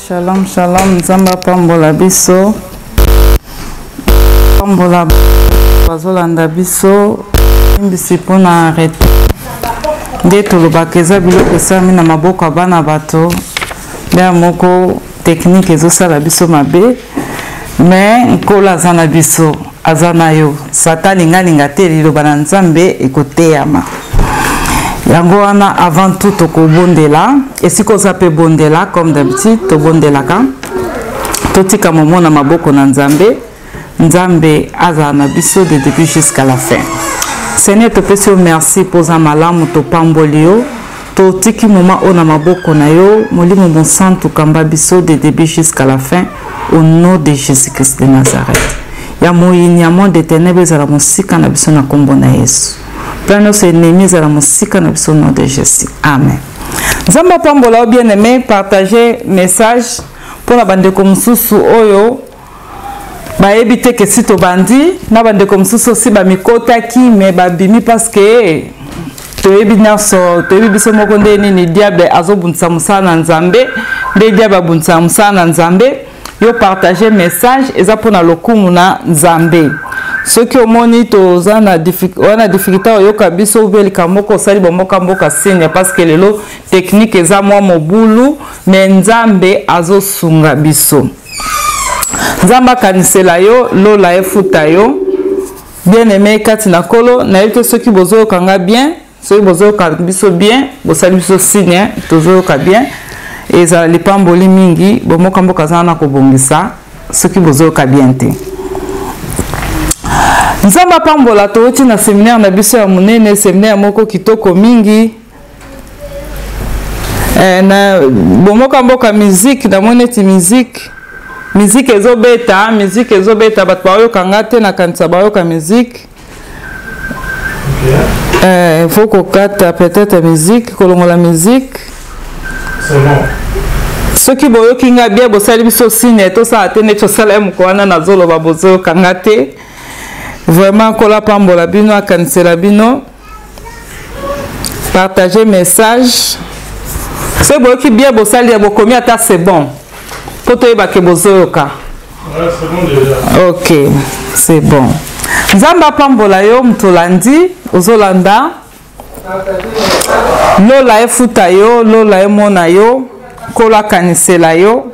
Shalom, shalom, Nzambe apambola biso. Pambola bazolanda biso limbisi mpona retard nde tolobaka eza biloko esalami na maboko ya bana bato nde moko technique ezosala biso mabe me nkolo aza na biso aza na yo satan alingalinga te liloba na nzambe ekoteyama yango wana avant tout tokobondela esika oza mpe bondela comme d'habitude tobondelaka totika momo na maboko na nzambe nzambe azala na biso de début jusqu'à la fin seigneur topesi yo merci mpo oza malamu topamboli yo totiki moma oyo na maboko na yo molimo mosantu kamba biso de début jusqu'à la fin au nom de jésus christ de nazareth ya moyini ya monde ténèbre ezala mosika na biso na nkombo na yesu plan nyonso ennemi ezala mosika na biso au nom de jésus amen nzambe apambola yo bien aimé partage message mpo na bandeko mosusu oyo bayebi te ke si tobandi na bandeko mosusu osi bamikotaki me babimi parce que toyebi nyonso toyebi biso moko nde nini diable azobundisa mosala na nzambe nde diable abundisaka mosala na nzambe yo partage message eza mpona lokumu na nzambe soki omoni toza na wana difficulté oyoka biso ube likambo moko osali bomboka mboka signe parce que lelo technique eza mwa mobulu me nzambe azosunga biso nzambe akanisela yo lola efuta yo bien aimé kati na nkolo nayebi te soki bozoyoka nga bien soki bozoyoka biso bien bosali biso signe tozoyoka bien ezala lipamboli mingi bomoka mboka aza wana kobongisa soki bozoyoka bien te nzambe apambola towuti na seminaire na biso ya monene seminaire moko kitoko mingi eh, na bomoka mboka musique namoni neti musique musique ezobeta musique ezobeta bato bayoka nga te nakanisa bayoka musique eh, faut kokata peut-être musique kolongola musique soki boyoki nga bien bosali biso signe tosala te neti osala ye moko wana nazoloba bozoyoka nga te vraiment nkolo apambola bino akanisela bino partager message soki boyoki bien bosali ya bokomi ata c'est bon mpo toyeba ke bozoyoka ok c'est bon nzambe apambola yo moto olandi ozolanda lola efuta yo lola emona yo nkolo akanisela yo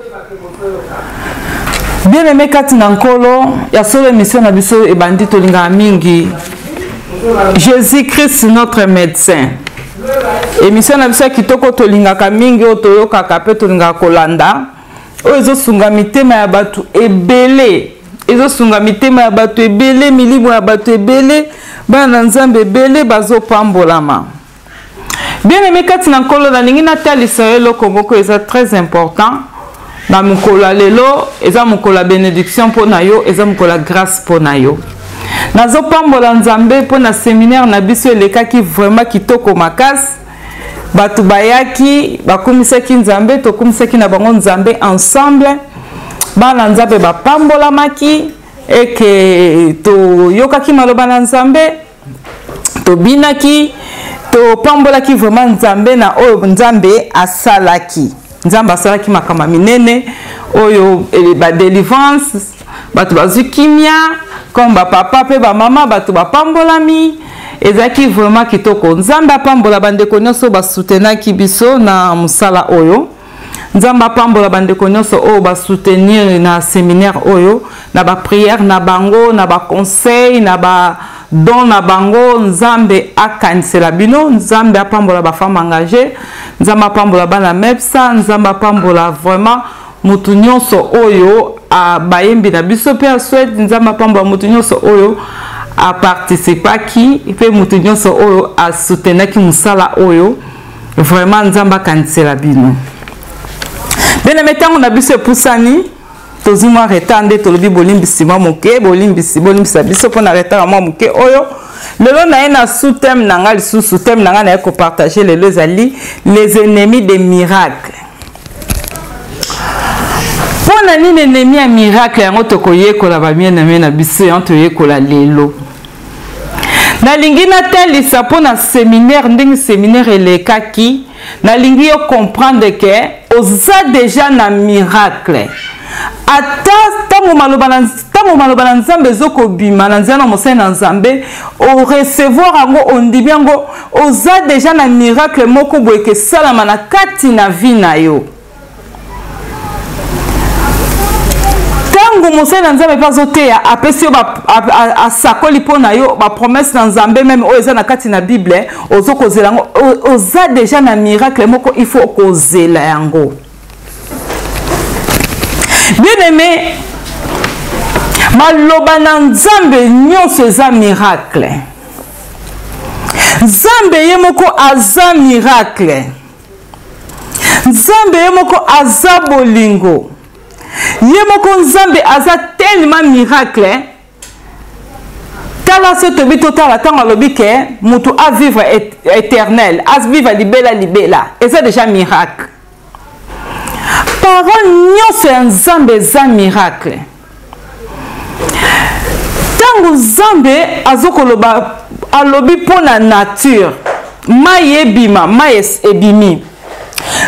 bien aimé kati na nkolo ya solo émission na biso ebandi tolingaka mingi jésus christ notre médecin émission na biso ya kitoko tolingaka mingi oyo toyokaka mpe tolingaka kolanda oyo ezosunga mitema ya bato ebele ezosunga mitema ya bato ebele milimo ya bato ebele bana na nzambe ebele bazopambolama Bien aimé kati na nkolo nalingi natalisa yo eloko moko eza très important na mokolo ya lelo eza mokolo ya benediction mpo na yo eza mokolo ya grâce mpo na yo nazopambola nzambe mpo na seminaire na biso elekaki vraiment kitoko makasi bato bayaki bakumisaki nzambe tokumisaki na bango nzambe ensemble bana nzambe bapambolamaki eke toyokaki maloba na nzambe tobinaki topambolaki vraiment nzambe na oyo nzambe asalaki nzambe asalaki makambo ya minene oyo eh, badelivrance bato bazwi kimia comme bapapa mpe bamama bato bapambolami ezalaki vraiment kitoko nzambe apambola bandeko nyonso basutenaki biso na mosala oyo nzambe apambola bandeko nyonso oyo basoutenir na seminaire oyo na baprière na bango na baconseil na ba don na bango nzambe akanisela bino nzambe apambola bafemme engage nzambe apambola bana mepsa nzambe apambola vraiment moto nyonso oyo bayembi na biso mpe ya swede nzambe apambola moto nyonso oyo aparticipaki mpe moto nyonso oyo asoutenaki mosala oyo vraiment nzambe akanisela bino bien aime ntango na biso epusani tozwi mwa retard nde tolobi bolimbisi mwa moke bolimbisi bolimbisa biso mpo na retard ya mwa moke oyo lelo naye na sous thème na ngai lisusu thème na ngai naye kopartage lelo ezali les ennemis des miracles mpo na nini ennemi ya miracle yango tokoyekola bamiename na biso yango toyekola lelo nalingi natalisa mpo na seminaire ndenge seminaire elekaki nalingi yo comprendre ke Oza deja na miracle. Ata ntango maloba na ntango maloba na Nzambe ezokobima na nzela na mosali na Nzambe, orecevoir yango, ondimi yango, oza deja na miracle moko boye kesalama na kati na vie na yo. Ntango mosali na Nzambe mpe azoteya, apesi yo, asakoli mpo na yo bapromese na Nzambe meme oyo eza na kati na Bible, ozo kozela yango, oza deja na miracle moko, il faut kozela yango. Bien aimé, maloba na Nzambe nyonso eza miracle. Nzambe ye moko aza miracle. Nzambe ye moko aza bolingo. Ye moko Nzambe aza tellement miracle. Tala se tobi totala ntango alobi ke moto avivre éternel, avivre libela libela, eza déjà miracle. Parole nyonso ya Nzambe eza miracle. Ntango Nzambe azokoloba, alobi mpo na nature, mai ebima, mai ebimi.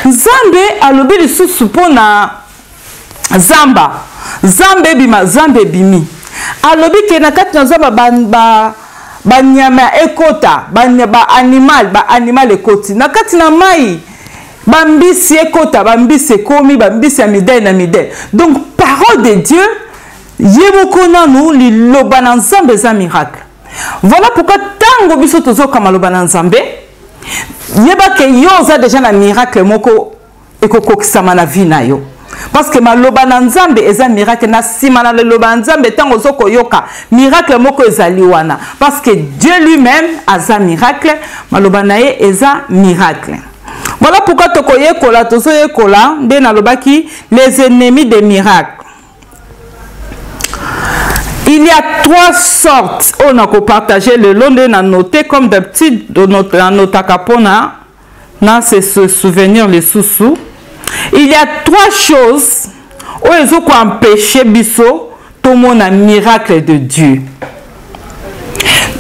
Nzambe alobi lisusu mpo na zamba, zamba ebima, zamba ebimi. Alobi ke na kati na zamba banyama ba ekota, ba animal ba animal ekoti na kati na mai, bambisi ekota, bambisi ekomi, bambisi ya midele na midele. Donc parole de Dieu ye moko nanu, liloba na Nzambe eza miracle. Voilà pourquoi ntango biso tozoka maloba na Nzambe, yeba ke yo oza deja na miracle moko ekokokisama na vie na yo, parce que maloba na Nzambe eza miracle. Na nsima na liloba ya Nzambe, ntango ozo koyoka, miracle moko ezali wana, parce que Dieu lui-même aza miracle, maloba na ye eza miracle. Voilà pourquoi tokoyekola, tozoyekola nde nalobaki les ennemis des miracles. Il y a trois sortes oyo nakopartage lelo, nde na note comme d'habitude, nanotaka mpona na se souvenir lisusu. Il y a trois choses oyo ezokoempêche biso tomona miracle de Dieu.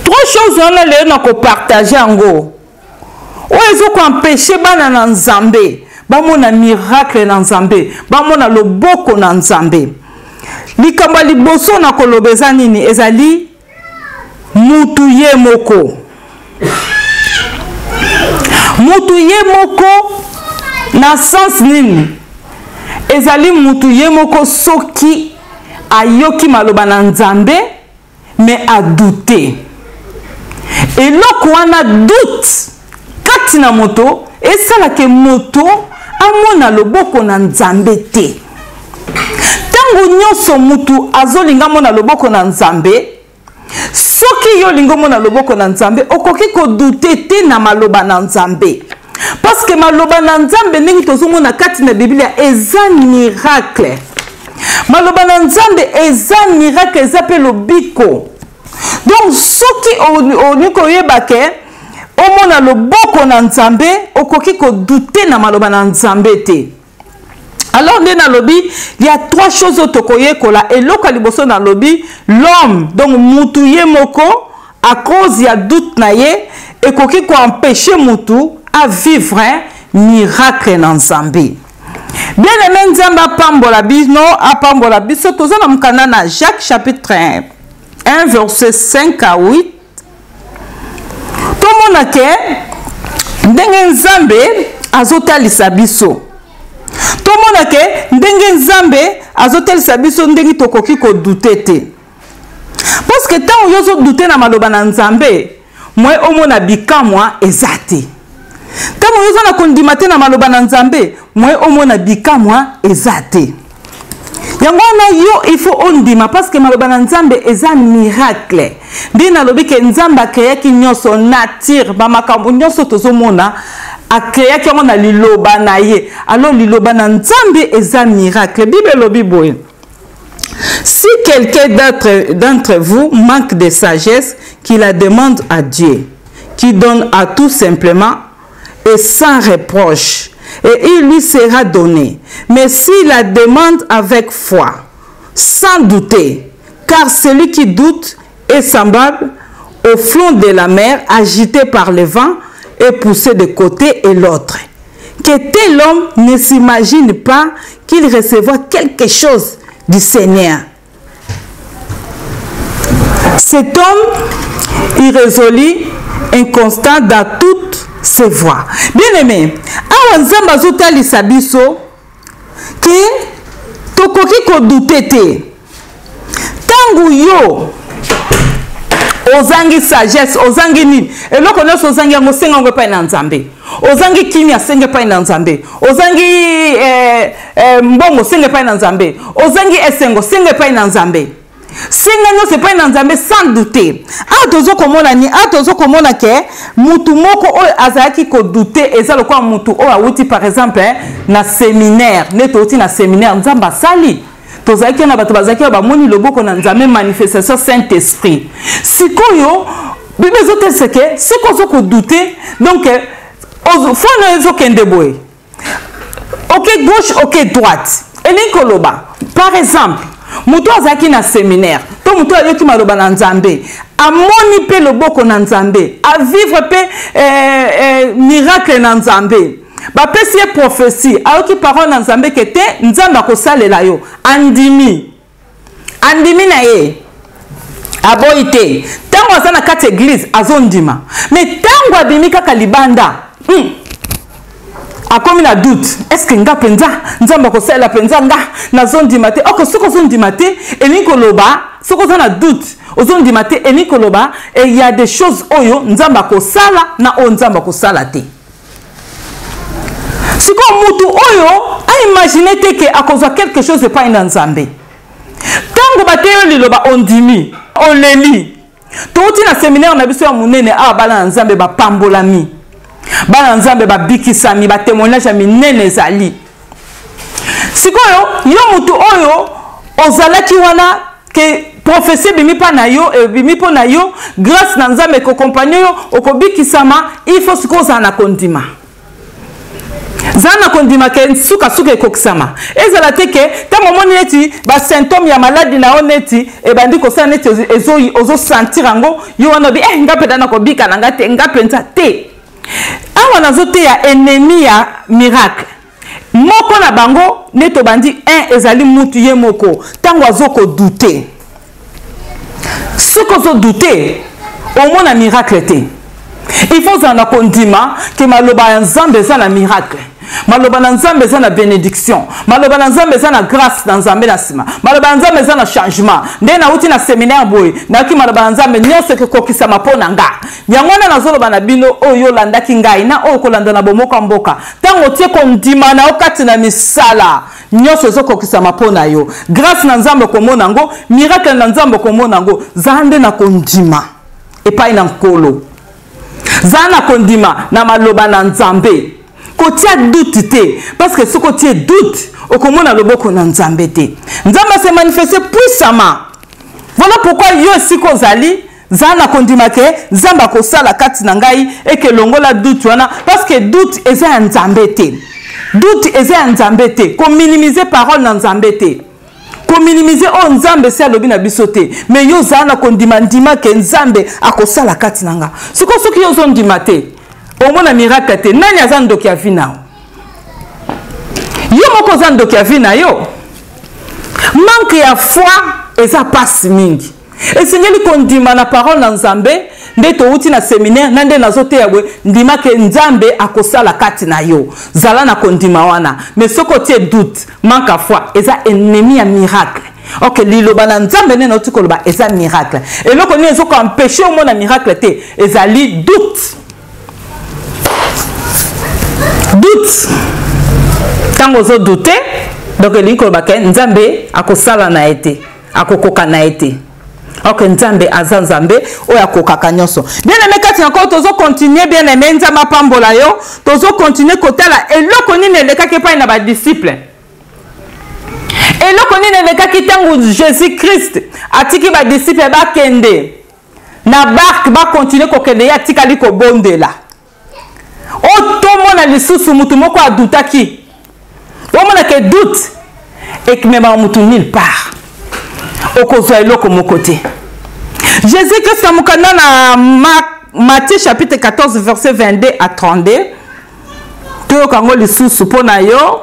Trois choses wana lelo nakopartage yango, oyo ezokoempêche bana na Nzambe bamona miracle na Nzambe, bamona loboko na Nzambe. Likambo ya liboso na koloba eza nini? Ezali mutu ye moko. Mutu ye moko na sens nini? Ezali mutu ye moko soki ayoki maloba na Nzambe mais adoute. Eloko wana, doute kati na moto, esalaka moto amona loboko na Nzambe te. Ntango nyonso mutu azolinga amona loboko na Nzambe, soki yo olingi omona loboko na Nzambe, okoki kodute te na maloba na Nzambe, parce que maloba na Nzambe, ndenge tozomona kati na Biblia, eza miracle. Maloba na Nzambe eza miracle, eza mpe lobiko. Donc soki olingi koyeba ke omona loboko na Nzambe, okoki kodute na maloba na Nzambe te. Alors nde nalobi, ya trois choses oyo tokoyekola. Eloko ya liboso nalobi, l'homme, donc mutu ye moko, à cause ya doute na ye, ekoki koempêche mutu avivre miracle na Nzambe. Bien aimé, Nzambe apambola bino, apambola biso. Toza na mokanda na Jacques chapitre 1 verset 5 à 8. Tomona ke ndenge Nzambe azotalisa biso, tomona ke ndenge Nzambe azotalisa biso ndenge tokoki kodute te, parce que ntango yo ozodute na maloba na Nzambe, mwe omona bikamwa eza te. Ntango yo oza na kondima te na maloba na Nzambe, mwe omona bikamwa eza te. Yango wana yo il faut ondima, parce que maloba na Nzambe eza miracle. Nde nalobi ke Nzambe akreaki nyonso, nature, bamakambo nyonso tozomona, akreaki yango na liloba na ye. Alors liloba na Nzambe eza miracle. Bible elobi boye: Si quelqu'un d'entre vous manque de sagesse, qu'il la demande à Dieu, qui donne à tout simplement et sans reproche, et il lui sera donné. Mais s'il la demande avec foi, sans douter, car celui qui doute est semblable au flot de la mer, agité par le vent et poussé de côté et l'autre. Que tel homme ne s'imagine pas qu'il recevra quelque chose du Seigneur. Cet homme irrésolu, inconstant dans toutes ses voies. Bien aimé, awa Nzambe azotalisa biso ke tokoki kodute te. Ntango yo ozangi sagesse, ozangi nini, eloko nyonso ozangi yango, senga yango epai na Nzambe. Ozangi kimia, senga epai na Nzambe. Ozangi mbongo, senga epai na Nzambe. Ozangi esengo, senga epai na Nzambe. Senga nyonso epai na Nzambe sans douter. Awa tozo komona ni, awa tozo komona ke mutu moko oyo azalaki ko douter eza lokola mutu oyo awuti par exemple na séminaire, nde towuti na séminaire, Nzambe asali. Tozalaki na bato bazalaki oyo bamoni loboko na Nzambe, manifestation Saint-Esprit. Sikoyo Bible ezotelisa ke soki ozo ko douter, donc foi na yo ezokende boye, oke gauche oke droite. Elingi koloba par exemple moto azalaki na séminaire to moto ayoki maloba na Nzambe, amoni mpe loboko na Nzambe, avivre mpe miracle na Nzambe, bapesi ye prophétie, ayoki parole na Nzambe ke te Nzambe akosalela yo, andimi, andimi na ye, aboyi te. Ntango aza na kati église azondima, mais ntango abimi kaka libanda, akomi na doute, est-ce que nga mpenza Nzambe akosalela mpenza nga, nazondima te. Ok, soki ozondima te, elingi koloba soki oza na doute ozondima te, elingi koloba il y a des choses oyo Nzambe akosala na oyo Nzambe akosala te. Sikoyo mutu oyo a imagine te ke akozwa quelque chose epai na Nzambe, ntango bateyi yo liloba ondimi, oleli. Touti na séminaire na biso ya monene awa, bana na Nzambe bapambolami, bana na Nzambe babikisami, ba témoignage ya minene ezali. Sikoyo yo mutu oyo ozalaki wana ke prophétie ebimi mpa na yo, ebimi mpo na yo, grâce na Nzambe ekokompagne yo, okobikisama, il faut sikoyo ozala na kondima. Zala na kondima ke sukasuka ekokisama. Ezala te ke ntango omoni neti ba symptôme ya maladi na yo neti ebandi kosala neti ozosentir yango, yo wana obi, nga mpenza nakobika na nga te, nga mpenza te. Awa nazoteya ennemi ya miracle. Moko na bango nde tobandi 1 ezali mutu ye moko ntango azokodute. Soki ozodute, omona miracle te. Il faut ozala na kondima ke maloba ya Nzambe eza na miracle, maloba na Nzambe eza na bénédiction, maloba na Nzambe eza na grâce na Nzambe na nsima, maloba ya Nzambe eza na changement. Nde nauti na séminaire boye, nayoki maloba ya Nzambe nyonso ekokokisama mpo na nga. Yango wana nazoloba na bino oyo olandaki ngai na oyo kolanda na bomoko ya mboka, ntango otie kondima na yo kati na misala nyonso ezokokisama mpo na yo, grâce na Nzambe okomona yango, miracle na Nzambe okomona yango. Zala nde na kondima epai na Nkolo, zala na kondima na maloba na Nzambe, kotia doute te, parce que soki otie doute okomona loboko na Nzambe te. Nzambe ase manifeste puissamment. Voilà pourquoi yo esika ozali, zala na kondima ke Nzambe akosala kati na ngai, eke longola doute wana, parce que doute eza ya Nzambe te. Doute eza ya Nzambe te. Kominimiser parole na Nzambe te, kominimiser oyo Nzambe esi alobi na biso te. Mais yo ozala na kondima, ndima ke Nzambe akosala kati na nga. Sikoyo soki yo ozondima te, omona miracle te. Nani aza ndoki ya vie na yo? Yo moko oza ndoki ya vie na yo. Manque ya foi eza pasi mingi. Esengeli kondima na parole na Nzambe. Nde towuti na séminaire na nde nazoteya boye, ndima ke Nzambe akosala kati na yo, zala na kondima wana. Mais soki otie doute, manque ya foi eza ennemi ya miracle. Ok, liloba na Nzambe nde nauti koloba eza miracle. Eloko nini ezokoempêche omona miracle te? Ezali doute. Doute, ntango ozodute, donc elingi koloba ke Nzambe akosala na ye te, akokoka na ye te. Ok, Nzambe aza Nzambe oyo akokaka nyonso. Bien aimé kati na Nkolo, tozo continuer. Bien aimé, Nzambe apambola yo. Tozo continuer kotala eloko nini elekaki epai na badisciple, eloko nini elekaki ntango Jésus Christ atiki badisciple bakende na barque, bakontinue kokende, ye atikali kobondela. Oyo tomona lisusu mutu moko adutaki, omona ke doute ekmemaka mutu nulle part, okozwa eloko moko te. Jésus Christ na mokanda na Matthieu chapitre 14 verset 22 à 32. Toyoka yango lisusu mpo na yo.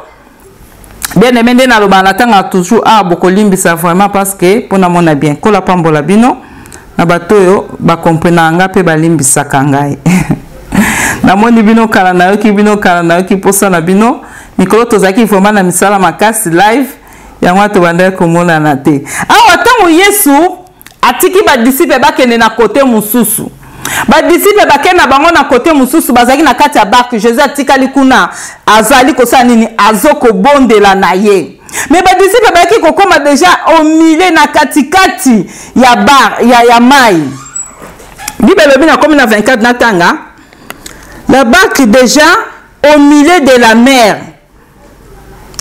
Bien aimé, nde nalobaka na tanga toujours ah bokolimbisa vraiment parce que mpo namona bien. Kola pambola bino na bato oyo bakomprenaka nga mpe balimbisaka ngai. Namoni bino kala, nayoki bino kala, nayoki mposa na bino. Mikolo tozalaki vraiment na misala makasi live, yango wana tobandaki komonana te. Awa ntango Yesu atiki badisiple bakende na kote mosusu, badisiple bakende na bango na kote mosusu, bazalaki na kati ya barke. Jesus atikali kuna, azali kosala nini? Azokobondela na ye. Me badisiple bayaki kokoma deja au milieu, na katikati ya bar, ya mai. Bible elobi na komi na 24 natanga, la barque déjà au milieu de la mer.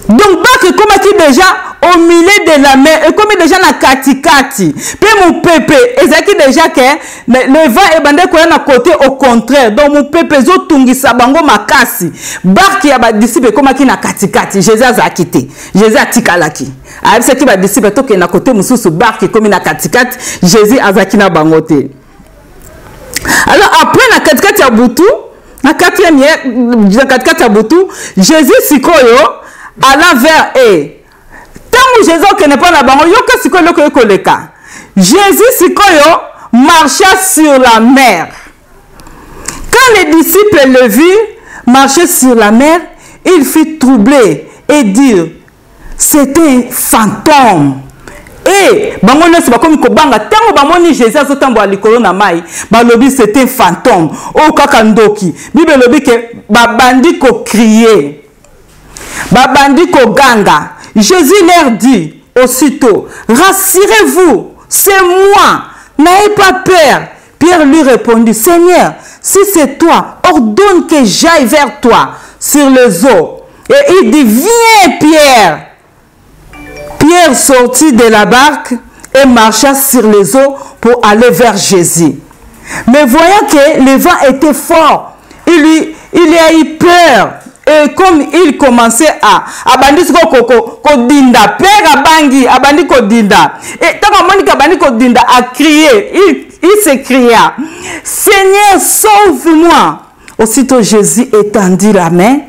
Donc barque ekomaki déjà au milieu de la mer, ekomi déjà na katikati, mpe mopepe ezalaki déjà ke le vent ebandaki koya na côté au contraire. Donc mopepe ezotungisa bango makasi. Barque ya badisiple ekomaki na katikati, Jésus azalaki te, Jésus atikalaki, ayebisaki badisiple tokende na côté mosusu. Barque ekomi na katikati, Jésus azalaki na bango te. Alors après, na katikati ya butu, na quatrième, na katikati ya butu, Jésus sikoyo alla vers e. Ntango Jésus okende mpo na bango, yoka sikoyo eloko ekoleka. Jésus sikoyo marcha sur la mer. Quand les disciples le virent marcher sur la mer, il fut troublé et dit: c'était un fantôme. E bango nyonso bakomi kobanga ntango bamoni Jésus azotambola likolo na mai. Balobi: c'est un fantôme, oyo kaka ndoki. Bible elobi ke babandi kocrier, babandi koganga. Jésus leur dit aussitôt: rassurez-vous, c'est moi, n'ayez pas peur. Pierre lui répondit: Seigneur, si c'est toi, ordonne que j'aille vers toi sur les eaux. Et il dit: viens Pierre. Pierre sortit de la barque et marcha sur les eaux pour aller vers Jésus. Mais voyant que le vent était fort, il a eu peur. Et comme il commençait à abandi sikoyo kodinda, Pierre abangi, abandi kodinda. Et ntango amoni abandi kodinda, a crié, il s'écria: Seigneur, sauve-moi. Aussitôt Jésus étendit la main,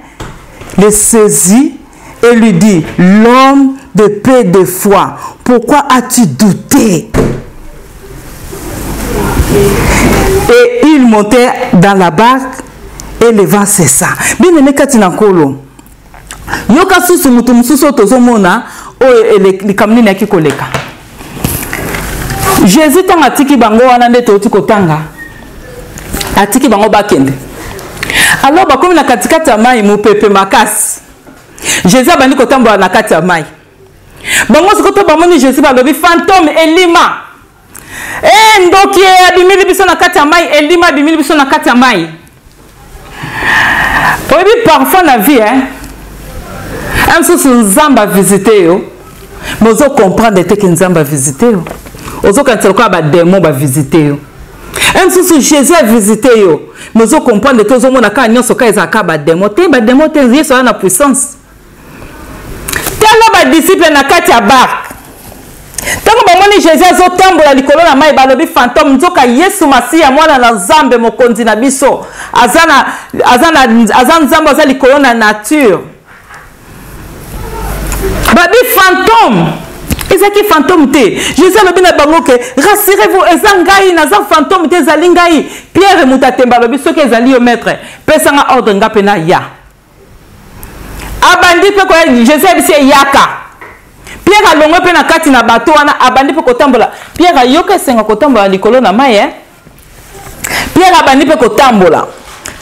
le saisit et lui dit: l'homme de peu de foi, pourquoi as-tu douté? Et il montait dans la barque et le vent cessa. Bien aimé kati na Nkolo, yoka susu moto mosusu oyo tozomona oyo likambo nini ayaki koleka. Jésus ntango atiki bango wana, nde touti kotanga, atiki bango bakende. Alors bakomi na katikati ya mai, mopepe makasi, Jésus abandi kotambola na kati ya mai. Bango sikoyo to bamoni Jésus, balobi: fantôme, elima e, ndoki abimili biso na kati ya mai, elima abimili biso na kati ya mai. Oyebi, parfois na vie, hein, mosusu Nzambe avisite yo, mais ozocomprendre te ke Nzambe avisite yo. Ozokanisa lokola badémon bavisite yo. Mosusu Jésus avisite yo, mais ozocomprendre te, ozomona kaka nyonso kaka ezalaka badémon te. Badémon te, Yesu aza na puissance. Tala badisiple na kati ya barque, ntango bamoni Jésus azotambola likolo na mai, balobi fantôme. Nzoka Yesu Masiya, mwana na Nzambe, mokonzi na biso, aza na, aza na, aza Nzambe, aza likolo na nature. Babi fantôme, ezalaki fantôme te. Jésus alobi na bango ke: rassurez-vous, eza ngai, naza fantôme te, ezali ngai. Pierre moto atemba alobi: soki ezali yo maître, pesanga ordre, nga mpe na ya. Abandi mpe koya. Jésus ayebisi ye: yaka. Pierre alongwe mpe na kati na bato wana, abandi mpe kotambola. Pierre ayoka esenga kotambola likolo na mai, eh? Pierre abandi mpe kotambola.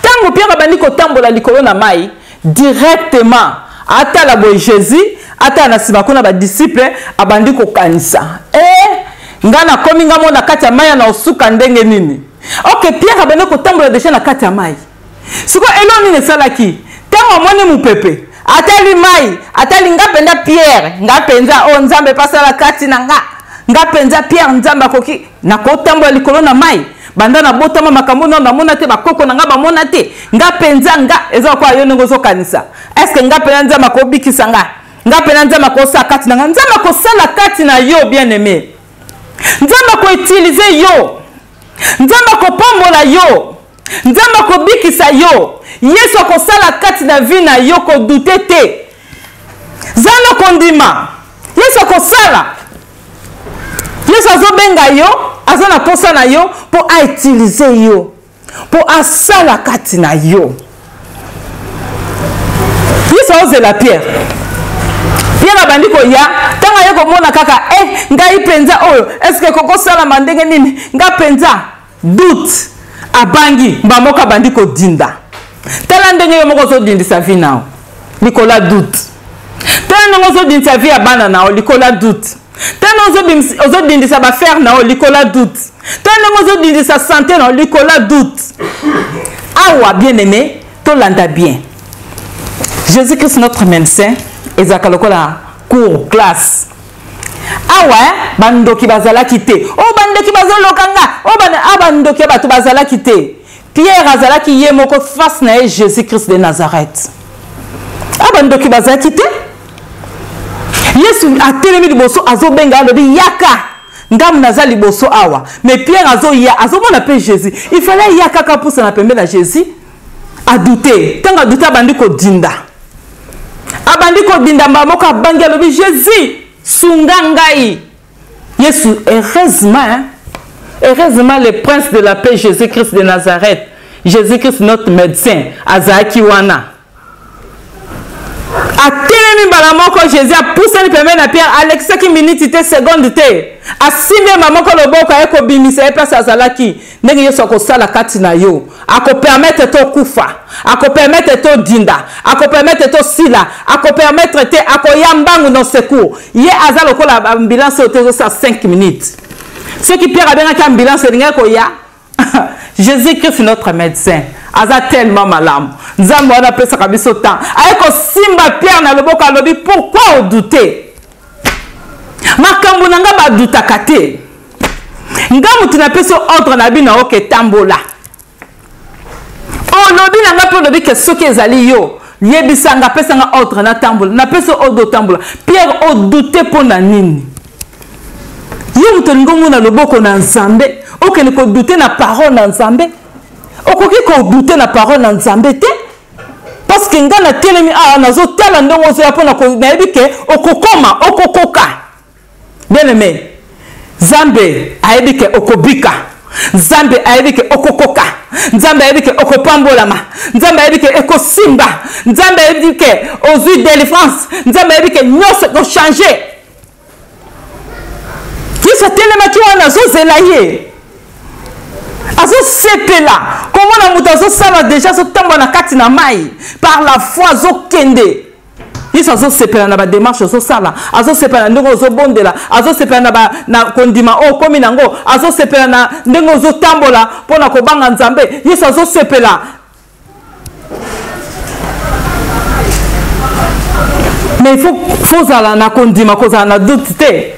Ntango Pierre abandi kotambola likolo na mai, directement atala boye Jésus, atala na nsima kuna badisiple, abandi kokanisa: e nga nakomi nga mo na kati ya mai, na osuka ndenge nini? Ok, Pierre abandi kotambola déjà na kati ya mai. Sikoyo eloko nini esalaki? Ntango amoni mopepe, atali mai, atali: nga mpenza Pierre, nga mpenza oyo Nzambe epasala kati na nga, nga mpenza Pierre, Nzambe akoki nakotambola likolo na mai? Banda nabotama, makambo nano namona te, bakoko na nga bamona te. Nga mpenza, nga eza lokola yo ndenge ozokanisa: est-ce nga mpenza Nzambe akobikisa nga? Nga mpenza Nzambe akosala kati na nga? Nzambe akosala kati na yo, bien aimé. Nzambe akoutiliser yo, Nzambe akopambola yo. Nzambe akobikisa yo. Yesu akosala kati na vie na yo, kodute te. Zala kondima. Yesu akosala. Yesu azobenga yo, aza na posa na yo mpo autilize yo, mpo asala kati na yo. Yesu aozela Pierre. Pierre abandi koya, ntango aye komona kaka eh, ngai mpenza oyo eske ekokosalama ndenge nini? Nga mpenza doute, abangi mba moko abandi kodinda. Tala ndenge yo moko ozodindisa vie na yo likolo ya doute. Tala ndenge ozodindisa vie ya bana na yo likolo ya doute. Tala ndenge ozodindisa baaffaire na yo likolo ya doute. Tala ndenge ozodindisa sante na yo likolo ya doute. Awa bien aimé, tolanda bien. Jésus-Christ notre médecin ezalaka lokola cours classe. Awa bandoki bazalaki te. Oh, bandoki bazoloka nga. Oh, bandoki ya bato bazalaki te. Pierre azalaki ye moko face na ye Jésus-Christ de Nazareth. Ah, bandoki bazalaki te. Yesu atelemi liboso azobenga alobi yaka. Ngamu naza liboso awa. Mais Pierre azoya, azomona pe Jésus. Il fallait yaka kaka pusa na pembe na Jésus. A douter. Tango a douter abandi kodinda. Abandi kodinda mbala moko abangi alobi Jésus sunga ngai. Yesu heureusement, hein? Heureusement le prince de la paix Jésus-Christ de Nazareth, Jésus-Christ notre médecin azalaki wana. Atelemi mbala moko Jésus apusani pembeni na Pierre, alekisaki miniti te seconde te, asimbi ye mbala moko loboko aye kobimisa ye place azalaki. Ndenge Yesu akosala kati na yo, akopermettre te okufa, akopermettre te odinda, akopermettre te osila, akopermettre te, akoya mbangu na secours. Ye aza lokola ambulance oyo te ezosala 5 minutes. Soki Pierre abengaki ambulance elingaki koya. Jésus-Christ notre médecin aza tellement malamu. Nzambe wana apesaka biso temps. Aye kosimba Pierre na loboko alobi pourquoi odute? Makambo na nga badutaka te. Nga moto napesi ordre na bino oke tambola. Olobi na nga mpe olobi ke soki ezali yo yebisa nga, pesa nga ordre natambola. Napesi ordre otambola. Pierre odute mpo na nini? Yo moto olingi omona loboko na Nzambe, okende kodute na parole na Nzambe. Okoki kodute na parole na Nzambe te. Parce que nga natelemi awa nazotala ndongo ozoya mpo nayebi ke okokoma, okokoka. Bien aimé, Nzambe ayebi ke okobika. Nzambe ayebi ke okokoka. Nzambe ayebi ke okopambolama. Nzambe ayebi ke ekosimba. Nzambe ayebi ke ozwi délivrance. Nzambe ayebi ke nyonso ekochange. Yesu atelemaki wana azozela ye, azosepela komona moto azosala deja, azotambola na kati na mai par la foi, azokende. Yesu azosepela na bademarche ozosala, azosepela na ndenge ozobondela, azosepela na, na kondima oyo okomi nango, azosepela na ndenge ozotambola mpo na kobanga Nzambe. Yesu azosepela. Mais il faut ozala na kondima, kozala na doute te.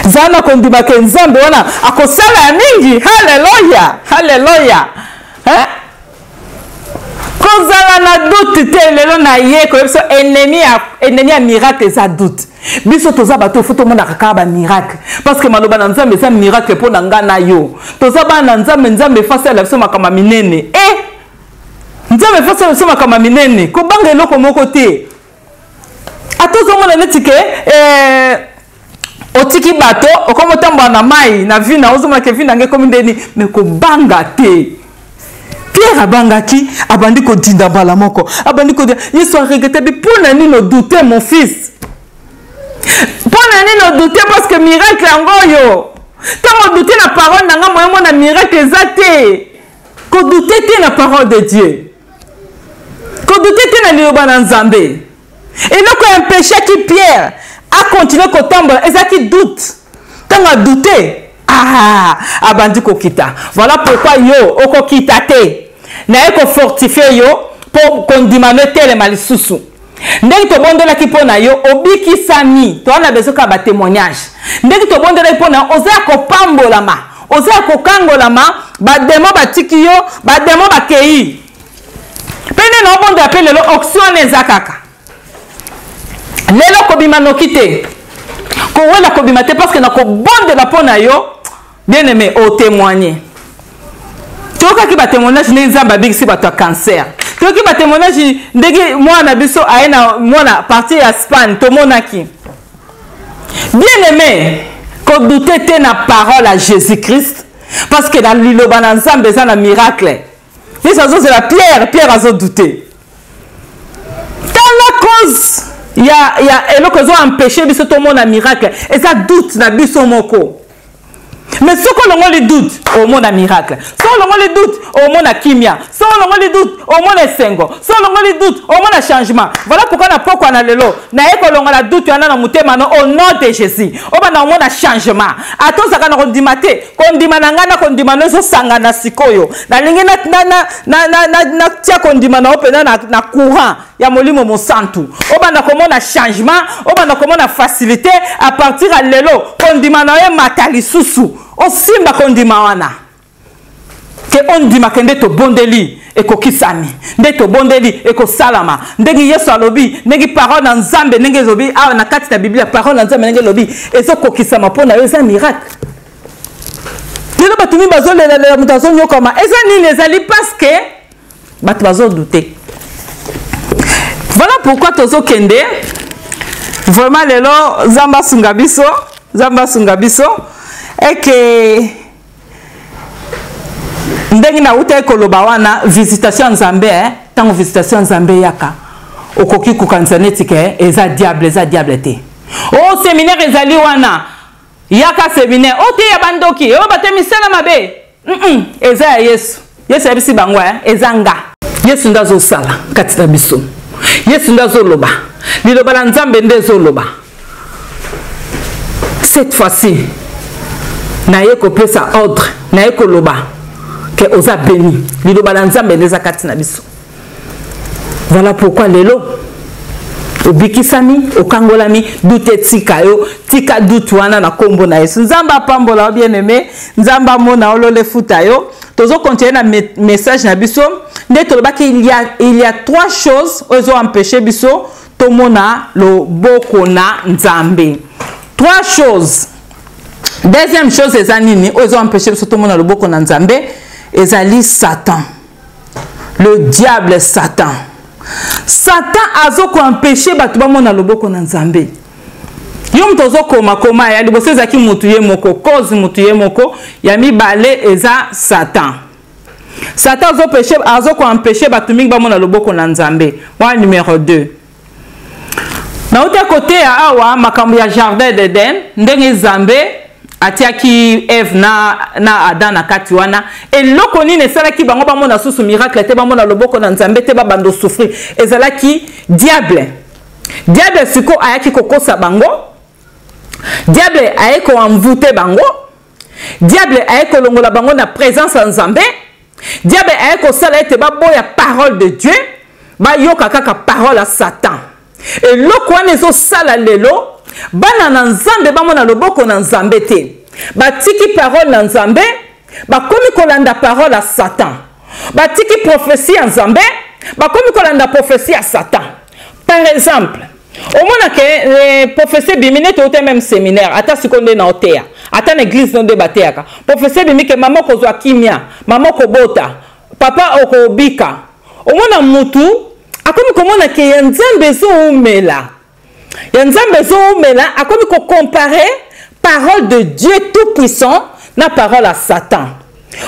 Zala na kondima ke Nzambe wana akosala ya mingi. Haleluya, haleluya. Hein? Kozala na doute te. Lelo na ye koyebisa ennemi ya miracle eza doute. Biso toza bato fo tomonaka kaka ba miracle, parce que maloba na Nzambe eza miracle mpo na nga na yo. Toza bana na Nzambe, Nzambe efasala biso makambo ya minene. Nzambe efasala biso makambo ya minene. Kobanga eloko moko te. Ata ozomona neti ke otiki bato, okomi otambola na mai na vie na ozomona ke vie na ngai ekomi ndeni, mais kobanga te. Pierre abangaki, abandi kodinda mbala moko, abandi kodinda. Yesu a regretté, bi mpo na nini odute mon fils? Mpo na nini odute? Parce que miracle yango oyo. Ntango odute na parole na nga, moyen mona miracle eza te. Kodute te na parole de Dieu. Kodute te na liloba na Nzambe. Eloko empêchaki Pierre a continuer kotambola ezalaki doute. Ntango adute, abandi kokita. Voilà pourquoi yo okokita te. Naye kofortifie yo mpo kondima no etelema lisusu. Ndenge tobondelaki mpo na yo, obikisami. Toza na besoin kaka ba témoignage. Ndenge tobondelaki mpo na yo, oza ya kopambolama, oza ya kokangolama, ba démon batiki yo, ba démon bakei. Mpe nde na obondela mpe lelo option wana eza kaka. Lelo kobima noki te, kowela kobima te, parce que na kobondela mpo na yo, bien aimé, o témoigner. Toyokaki batémoignage ndenge Nzambe abikisi bato ya cancer. Toyoki batémoignage ndenge mwana na biso aye na mwana partir ya Espagne, tomonaki. Bien aimé, kodute te na parole ya Jésus-Christ, parce que na liloba na Nzambe eza na miracle. Yesu azozela Pierre, Pierre azodute. Tala cause ya eloko ezo empêcher biso tomona miracle, eza doute na biso moko. Mais soki olongoli doute, omona miracle. Soki olongoli doute, omona kimia. Soki olongoli doute, omona esengo. Soki olongoli doute, omona changement. Voilà pourquoi na pokwa na lelo naye kolongola doute wana na motema no au nom de Jésus. Obanda omona changement. Ata ozalaka na kondima te, kondima na ngai na kondima no ezosangana sikoyo. Nalingi natia kondima na yo mpenza na courant ya Molimo Mosantu. Obanda komona changement, obanda komona facilité. À partir ya lelo kondima na yo emata lisusu, osimba kondima wana ke ondimaka nde tobondeli ekokisami, nde tobondeli ekosalama, ndenge Yesu alobi, ndenge parole na Nzambe ndenge elobi awa na kati na Biblia, parole na Nzambe ndenge elobi ezokokisama mpo na yo, eza miracle. Lelo bato mingi bazolelalela, moto azonyokama, eza nini? Ezali parce que bato bazodute. Voilà pourquoi tozokende vraiment lelo. Nzambe asunga biso, Nzambe asunga biso. Eke ndenge nautaki koloba wana, visitation ya Nzambe, ntango visitation ya Nzambe eyaka, okoki kokanisa neti ke eza diable. Eza diable te. O séminaire ezali wana, yaka séminaire o te ya bandoki oyo bato ya misala mabe. Eza ya Yesu. Yesu ayebisi bango, eza nga. Yesu nde azosala kati na biso, Yesu nde azoloba, liloba na Nzambe nde ezoloba. Cette fois-ci naye kopesa ordre, naye koloba ke oza béni. Liloba na Nzambe nde eza kati na biso. Voilà pourquoi lelo obikisami, okangolami. Doute etika yo, tika doute wana na nkombo na Yesu. Nzambe apambola yo, bien aimé. Nzambe amona yo, lola efuta yo. Tozocontinue na message na biso nde tolobaki, il y a trois choses oyo ezoempêche biso tomona loboko na Nzambe. Trois choses. Deuxième chose eza nini oyo ezoempêche biso tomona loboko na Nzambe? Ezali Satan, le diable Satan. Satan azokoempêche bato bamona loboko na Nzambe. Yo moto ozokoma koma, ya liboso ezalaki motu ye moko, cause motu ye moko. Ya mibale eza Satan. Satan azokoempêche bato mingi bamona loboko na Nzambe wana. Numero 2, nauti koteya awa makambo ya jardin d'Eden, ndenge Nzambe atiaki Eve na Adam na kati wana. Eloko nini esalaki bango bamona susu miracle te, bamona loboko na Nzambe te, babanda osouffrir? Ezalaki diable. Diable sikoyo ayaki kokosa bango, diable aye koenvoûter bango, diable aye kolongola bango na présence ya Nzambe, diable aye kosala ete baboya parole de Dieu, bayoka kaka parole ya Satan. Eloko wana ezosala lelo bana na Nzambe bamona loboko na Nzambe te. Batiki parole na Nzambe, bakomi kolanda parole ya Satan. Batiki prophétie ya Nzambe, bakomi kolanda prophétie ya Satan. Par exemple, omona ke prophétie ebimi neti outa même séminaire, ata sikoyo nde na oteya, ata na église no nde bateyaka, prophétie ebimi ke mama okozwa kimia, mama okobota, papa okobika. Omona mutu akomi komona ke ya Nzambe ezoumela, ya Nzambe ezoumela. Akomi kocompare parole de Dieu tout puissant na parole ya Satan.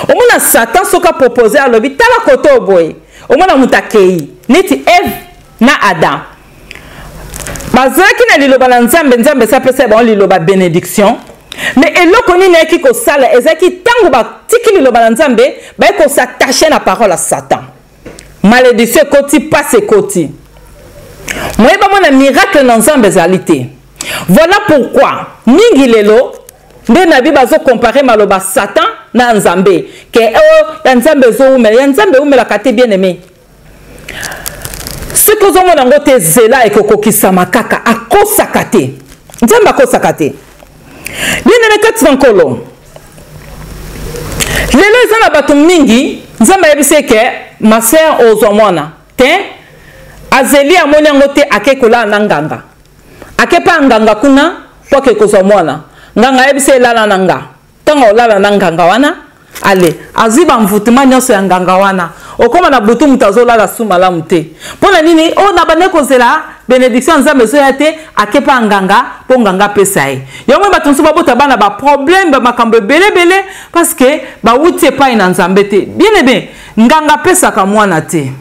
Omona Satan soki apropose, alobi tala kote oyo boye, omona moto akei. Neti Eve na Adam bazalaki na liloba na Nzambe, Nzambe esi apesa bango liloba bénédiction, mais eloko nini ayaki kosala? Ezalaki ntango batiki liloba na Nzambe, baye kos'attacher na parole ya Satan, malédiction ekoti, pasi ekoti, moye bamona miracle na Nzambe ezali te. Voilà pourquoi mingi lelo nde nabi bazocompare maloba Satan na Nzambe, ke oyo ya Nzambe ezowumela, ya Nzambe ewumelaka te. Bien aimé, soki ozomona yango te, zela, ekokokisama kaka. Akosaka te, Nzambe akosaka te. Bien aimé kati na Nkolo, lelo eza na bato mingi, Nzambe ayebisi eke ma sœur ozwa mwana te, azeli, amoni yango te, ake kolala na nganga, ake pa nganga kuna mpo ake kozwa mwana. Nganga ayebisi elala na nga. Ntango olala na nganga wana, Ale azwi bamvutema nyonso ya nganga wana, okóma na butu moto azolala su malamu te. Mpo na nini? Oyo na bande kozela benediction ya Nzambe ezoya te, akepa nganga mpo nganga apesa ye yango. Bato mosusu babota bana baproblème, bamakambo ebelebele, parce que bawuti epai na Nzambe te. Bien aimé, nganga apesaka mwana te.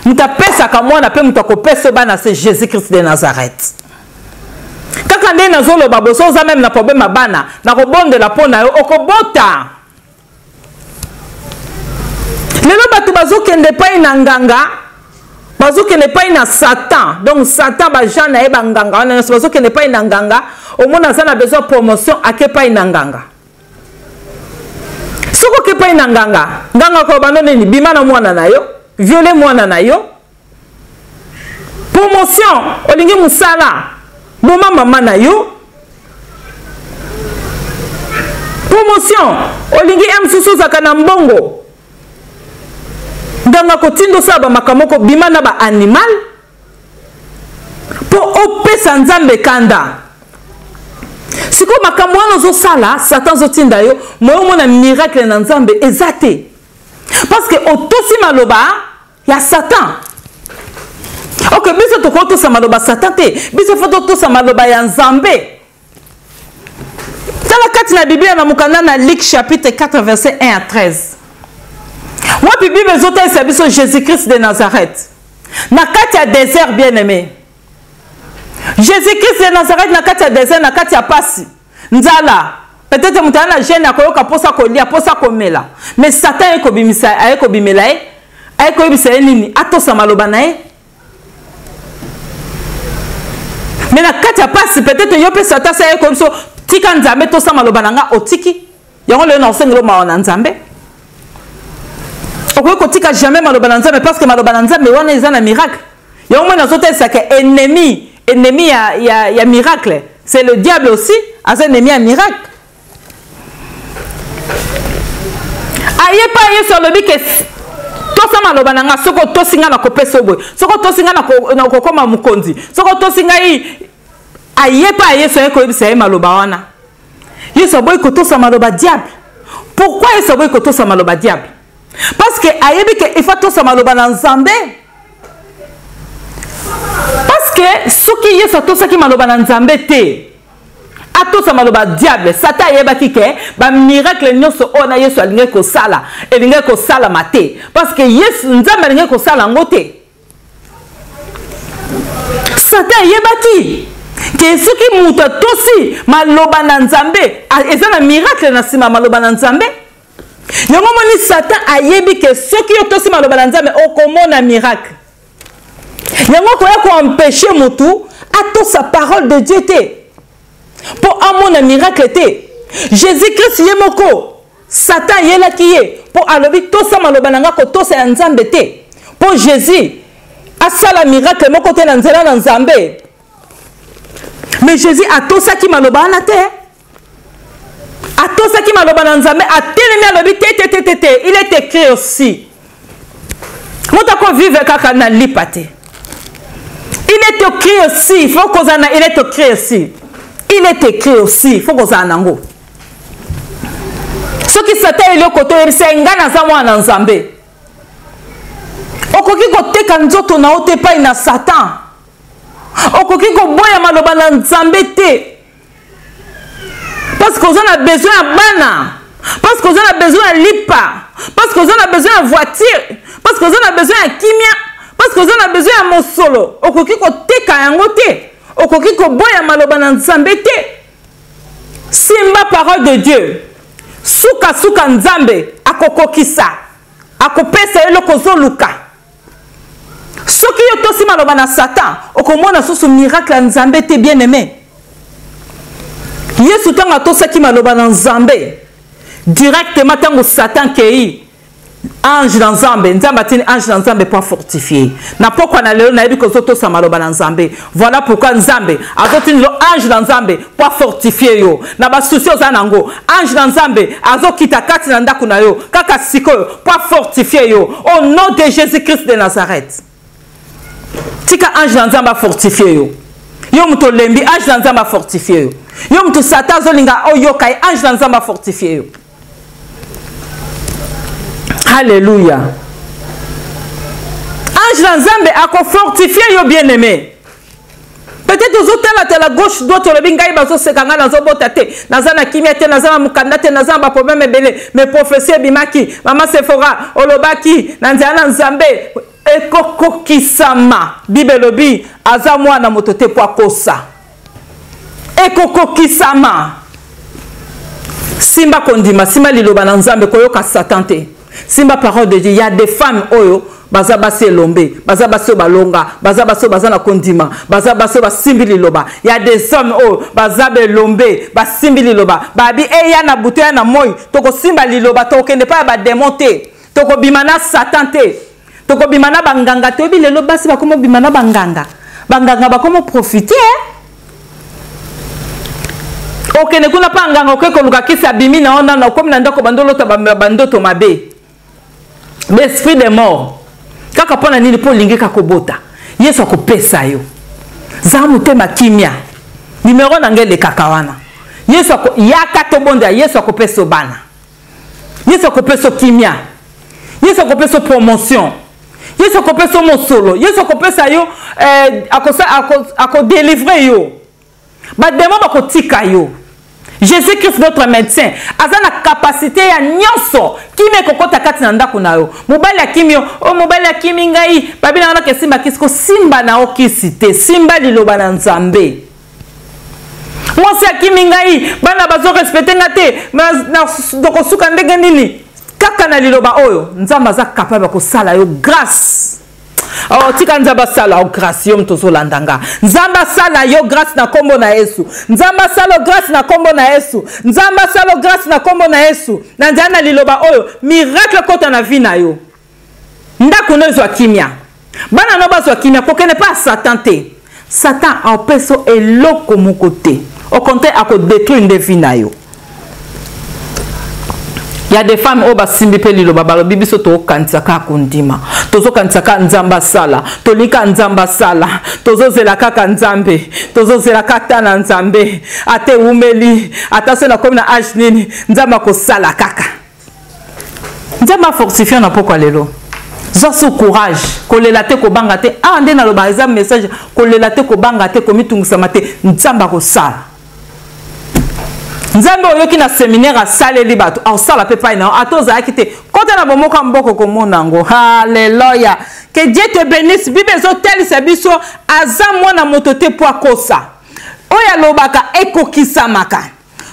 Moto apesaka mwana mpe moto akopesa bana, se Jésus Christ de Nazareth. Kaka nde nazoloba, boso oza meme na problème ya bana, nakobondela mpo na yo, okobota. Lelo bato bazokende epai na nganga, bazokende epai na Satan. Donc Satan, bajean na ye, banganga wana nyonso bazokende epai na nganga. Omona aza na besoin promotion, ake epai na nganga. Soki oke epai na nganga, nganga koloba no nini? Bima na mwana na yo, viole mwana na yo. Promotion, olingi mosala, boma mama na yo. Promotion, olingi m mosusu ozalaka na mbongo, nganga kotinda osala bamakambo moko, bima na baanimal mpo opesa Nzambe kanda. Sikoyo makambo wana ozosala, Satan azotinda yo moyo omona miracle na Nzambe eza te, parce que otosi maloba ya Satan. Ok, biso tokotosa maloba Satan te, biso fo totosa maloba ya Nzambe. Tala kati na Biblia, na mokanda na Luc chapitre 4 verset 1 à 13, wapi Bible ezotalisa biso Jésus Christ de Nazareth na kati ya désert. Bien aimé, Jésus Christ de Nazareth na kati ya désert, na kati ya pasi, nzala, peut-être moto aza na gêne, akoyoka mposa kolia, mposa komela, mais Satan aye kobimisa, aye kobimela ye, aye koyebisa ye nini? Atosa maloba na ye. Mais na kati ya pasi, peut-être yo mpe Satan asi aye koyebi biso: tika Nzambe, tosa maloba na nga. Otiki yango. Lelo na osengeli mawa na Nzambe, okoki kotika jamais maloba na Nzambe, parce que maloba na Nzambe wana eza na miracle. Yango moi nazotalisaka ennemi ya miracle, c'est le diable aussi, aza ennemi ya miracle. Aye pa Yesu, alobi ke tosa maloba na nga. Soki otosi nga, nakopesa yo boye. Soki otosi nga, nakokoma mokonzi. Soki otosi ngai. Aye pa Yesu, aye koyebisa ye maloba wana. Yesu aboyi kotosa maloba diable. Pourquoi Yesu aboyi kotosa maloba diable? Parce que ayebi ke il faut tosa maloba na Nzambe, parce que soki Yesu atosaki maloba na Nzambe te, atosa maloba diable, Satan ayebaki ke bamiracle nyonso oyo na Yesu alingaki kosala elingaki kosalama te, parce que Yesu, Nzambe alingaki kosala yango te. Satan ayebaki ke soki moto atosi maloba na Nzambe, eza na miracle na nsima maloba na Nzambe. Yango moni Satan ayebi ke soki yo tosi maloba na Nzambe, okomona miracle. Yango koya koempêche motu atosa parole de Dieu te mpo amona miracle te. Jésus Christ ye moko, Satan ayelaki ye mpo alobi tosa maloba na nga, kotosa ya Nzambe te, mpo Jésus asala miracle moko te na nzela na Nzambe. Mais Jésus atosaki maloba wana te, atosaki maloba na Nzambe. Atelemi, alobi te, te, te, te, te, il est écrit aussi, moto akovivre kaka na lipa te. Il est écrit aussi, faut kozala na il est écrit aussi, il est écrit aussi, faut kozala nango. Soki Satan eloko toyebisa ye, ngai naza mwana na Nzambe. Okoki koteka nzoto na yo te epai na Satan, okoki koboya maloba na Nzambe te, parce que oza na besoin ya bana, parce que oza na besoin ya lipa, parce que oza na besoin ya voiture, parce que oza na besoin ya kimia, parce que oza na besoin ya mosolo. Okoki koteka yango te, okoki koboya maloba na Nzambe te. Simba parole de Dieu, sukasuka Nzambe akokokisa, akopesa yo eloko ozoluka. Soki yo tosi maloba na Satan, okomona susu miracle ya Nzambe te. Bien aimé, Yesu ntango atosaki maloba na Nzambe, directement ntango Satan kei, ange na Nzambe, Nzambe atindi ange na Nzambe mpo afortifie. Na pokwa na lelo, nayebi kozotosa maloba na Nzambe. Voilà pourquoi Nzambe azotindi yo ange na Nzambe mpo afortifie yo na basusi oza nango. Ange na Nzambe azokita kati na ndako na yo kaka sikoyo mpo afortifie yo, au nom de Jésus Christ de Nazareth. Tika ange na Nzambe afortifie yo. Yo moto olembi, ange na Nzambe afortifie yo. Yo moto Satan azolinga oyoka ye, ange na Nzambe afortifie yo. Halleluya! Ange na Nzambe akofortifie yo bien aimé. Peut-être ozotalatala gauche droite, olobi ngai bazoseka ngai, nazobota te, naza na kimia te, naza na mokanda te, naza na baproblème ebele. Mais prophetie ebimaki, mama Sephora olobaki na nzela na Nzambe ekokokisama. Bible elobi aza mwana moto te po akosa. Ekokokisama. Simba kondima, simba liloba na Nzambe, koyoka Satan te. Simba parole de Dieu. Il y a des femmes oyo baza basi elombe, baza basi oyo balonga, baza basi oyo baza na kondima, baza basi oyo basimbi liloba. Il y a des hommes oyo baza belombe, basimbi liloba, babi eya na butu ya na moi, tokosimba liloba, tokokende pa ya ba demon te, tokobima na Satan te, tokobima na banganga te. Oyebi lelo basi bakoma obima na banganga, banganga bakoma profiter. Okende kuna mpa nganga, okoki koluka kisi, abimi na yo nano, okomi na ndako, bando olota bandoto mabe, l'esprit de mort. Kaka mpo na nini? Mpo olingi kaka kobota. Yesu akopesa yo, zala motema kimia. Numero na ngai elekaka wana. Yesu yaka tobondela. Yesu akopesa yo bana, Yesu akopesa yo kimia, Yesu akopesa yo promotion, Yesu akopesa yo mosolo, Yesu akopesa yo eh, akodelivre yo, bademo bakotika yo. Jésus-Christ notre médecin aza na capacité ya nyonso. Kimia ekokota kati na ndako na yo. Mobali akimi yo, o mobali akimi ngai, babi na wana kesimba kisi, kosimba na yo kisi te, simba liloba na Nzambe. Mwasi akimi ngai, bana bazo respecte nga te, tokosuka ndenge nini? Kaka na liloba oyo, Nzambe aza capable ya kosala yo grâce. Oh, tika Nzambe asala yo grâce. Yo moto ozolanda nga, Nzambe asala yo grâce na nkombo na Yesu. Nzambe asala yo grâce na nkombo na Yesu. Nzambe asala yo grâce na nkombo na Yesu. Na nzela na liloba oyo, miracle ekota na vie na yo, ndako no ezwa kimia, bana no bazwa kimia. Kokende mpe ya Satan te. Satan apesa eloko moko te, au contraire akodétruire nde vie na yo. Ya des femmes oyo basimbi mpe liloba, balobi biso tokokanisa kaka kondima, tozokanisa kaka Nzambe asala, tolingi kaka Nzambe asala, tozozela kaka Nzambe, tozozela kaka ta na Nzambe, ata ewumeli, ata so nakomi na age nini, Nzambe akosala kaka. Nzambe afortifie na pokwa lelo. Zwa so courage, kolela te, kobanga te. Awa nde naloba, eza message, kolela te, kobanga te, komitungisama te, Nzambe akosala. Nzambe oyoki na seminaire asaleli bato, akosala mpe pai na yo, ata ozalaki te. Kota na bomoko ya mboka komona yango. Halleluya, que Dieu te bénisse. Bible ezotalisa biso aza mwana moto te mpo akosa. Oyo alobaka ekokisamaka.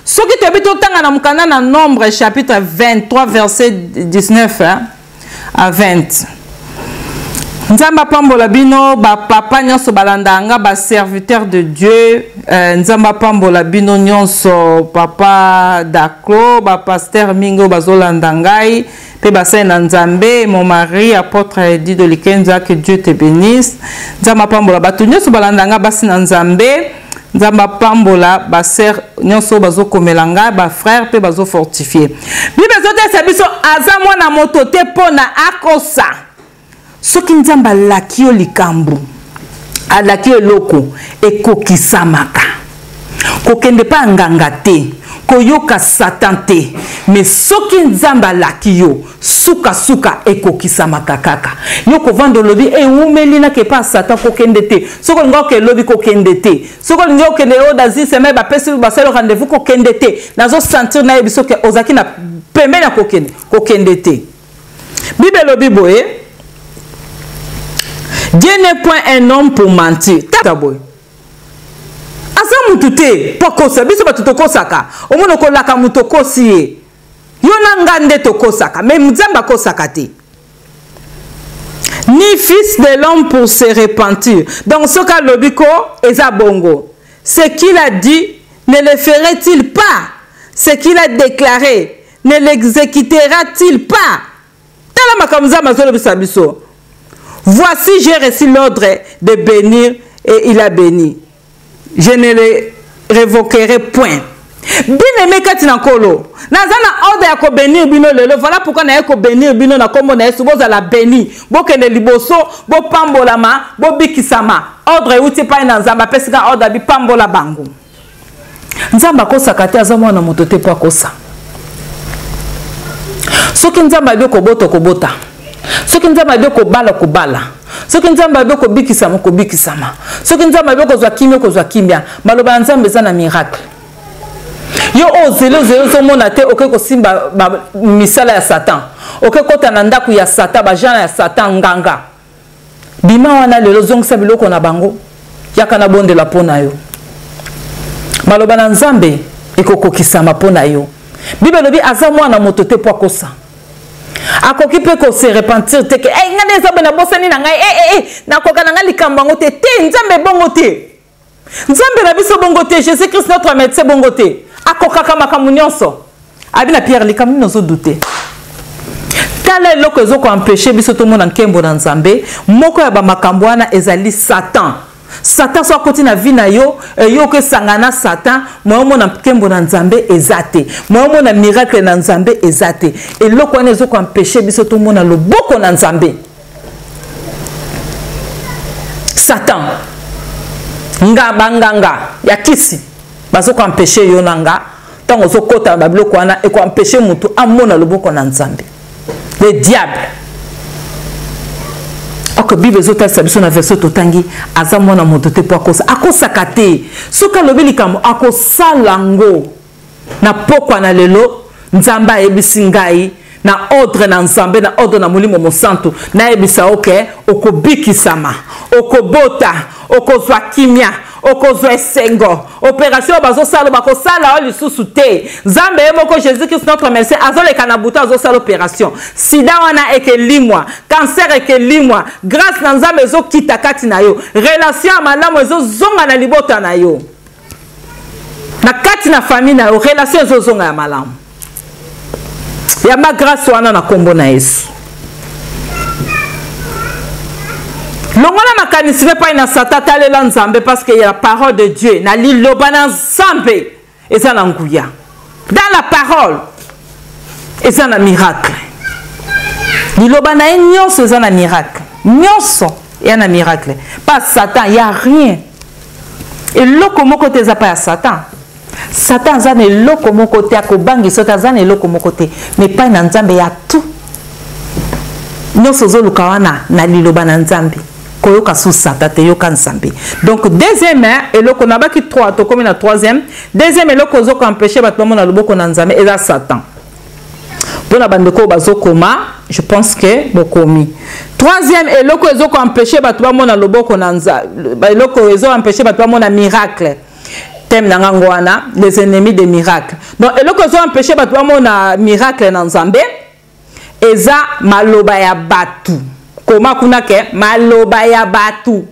Soki toyebi, totanga na mokanda na Nombre chapitre 23 verset 19, hein, à 20. Nzambe apambola bino bapapa nyonso balandaka nga, baserviteur de Dieu. Nzambe apambola bino nyonso, papa Daclo, bapaster mingi oyo bazolanda ngai mpe basali na Nzambe. Mon mari apôtre Dido Likenza, que Dieu te bénisse. Nzambe apambola bato nyonso balanda nga, basi na Nzambe. Nzambe apambola baser nyonso oyo bazokomela ngai, bafrère mpe bazofortifie. Bible ezotesa biso aza mwana moto te mpo na akosa. Soki Nzambe alaki yo likambo, alaki yo eloko, ekokisamaka. Kokende mpe nganga te, koyoka Satan te, mais soki Nzambe alaki yo, sukasuka ekokisamaka kaka. Yo kovanda olobi ewumeli nake epa Satan, kokende te. Soki olingi okende lobi, kokende te. Soki olingi okende oyo dans une semaine bapesi basali rendez-vous, kokende te. Nazosentir nayebi soki ozalaki na pembeni ya kokende, kokende te. Bible elobi boye: Dieu n'est point un homme pour mentir. Tata boye aza mutu te mpo akosa. Biso bato tokosaka, omona okolaka moto, okosi ye. Yo na nga nde tokosaka, mais Nzambe akosaka te. Ni fils de l'homme pour se repentir. Donc soki alobi ko eza bongo. Ce qu'il a dit, ne le ferait-il pas? Ce qu'il a déclaré, ne l'exécutera-t-il pas? Tala makambo Nzambe azolobisa biso: voici, j'ai reçu l'ordre de bénir et il a béni, je ne le révoquerai point. Bien aimé kati na Nkolo, naza na ordre ya kobénir bino lelo. Voilà pourquoi naye kobénir bino na nkombo na Yesu. Bozala béni, bokende liboso, bopambolama, bobikisama. Ordre euti epai na Nzambe, apesika ordre, abipambola bango. Nzambe akosaka te, aza mwana moto te mpo akosa. Soki Nzambe abi okobota, okobota. Soki Nzambe abi okobala, okobala. Soki Nzambe abi okobikisama, okobikisama. Soki Nzambe abi okozwa kimia, okozwa kimia. Maloba ya Nzambe eza na miracle. Yo oyo ozeli, ozeli, ozomona te, oke kosimba ba misala ya Satan, oke kota na ndako ya Satan, ba genre ya Satan, nganga. Bima wana lelo, zongisa biloko na bango, yaka na bondela mpo na yo. Maloba na Nzambe ekokokisama mpo na yo. Bible elobi aza mwana moto te mpo akosa. Akoki mpe ko se repentir te ke, hey, ngai nde Nzambe nabosani na ngai, hey, hey, hey, nakoka na ngai likambo yango te. Te, Nzambe bongo te. Nzambe na biso bongo te, Jésus-Christ notre médecin bongo te. Akokaka makambo nyonso. Abi na Pierre, likambo nini ozo douter? Tala eloko ezo ko empêcher biso tomona nkembo na Nzambe. Moko ya ba makambo wana ezali Satan. Satan so akoti na vie na yo, yo okesanga na Satan, moyo omona nkembo na Nzambe eza te. Moyo omona miracle na Nzambe eza te. Eloko wana ezo ko empêcher biso tomona loboko na Nzambe. Satan, nga banganga ya kisi bazo ko empêcher yo na nga ntango ozokota na babiloko wana eko empêcher moto amona loboko na Nzambe. Le diable. Ok, Bible ezotalisa biso na verset totangi, aza mwana moto te mpo akosa. Akosaka te. Soki alobi likambo akosala ngo. Na pokwa na lelo, Nzambe ayebisi ngai na ordre na Nzambe, na ordre na Molimo Mosantu, nayebisa yo ke okobikisama, okobota, okozwa kimia, okozwa esengo. Operation oyo bazosala, bakosala yo lisusu te. Nzambe ye moko Jésus-Christ notre médecin azoleka na butu azosala operation. Sida wana ekelimwa, cancer ekelimwa, grâce na Nzambe ezokita kati na yo, relation ya malamu ezozonga na libota na yo. Na kati na famille na yo, relation ezozonga ya malamu. Yamba grâce wana na kombo na Yesu. Longola makanisi epai na Satan, talela Nzambe, parce que la parole de Dieu, na liloba na Nzambe eza na nguya. Dans la parole eza na miracle. Liloba na ye nyonso eza na miracle. Nyonso ya na miracle. Pas Satan, y a rien. Eloko moko te eza pa ya Satan. Satan aza na eloko moko te, akobangisa te, aza na eloko moko te. Mais epai na Nzambe ya tout. Nyonso ozoluka wana na liloba na Nzambe. Koyoka sous Satan te, yoka Nzambe. Donc deuxième eloko nabaki 3, tokomi na troisième. Deuxième eloko ozoka empêcher bato bamona loboko na Nzambe eza Satan. Pona bandeko bazokoma, je pense que bokomi. Troisième eloko ezoka empêcher bato bamona loboko na Nzambe, eloko ezo empêcher bato bamona miracle. Thème na ngango wana, les ennemis des miracles. Donc eloko ezo empêcher bato bamona miracle na Nzambe eza maloba ya batu. Koma kuna ke maloba ya batu.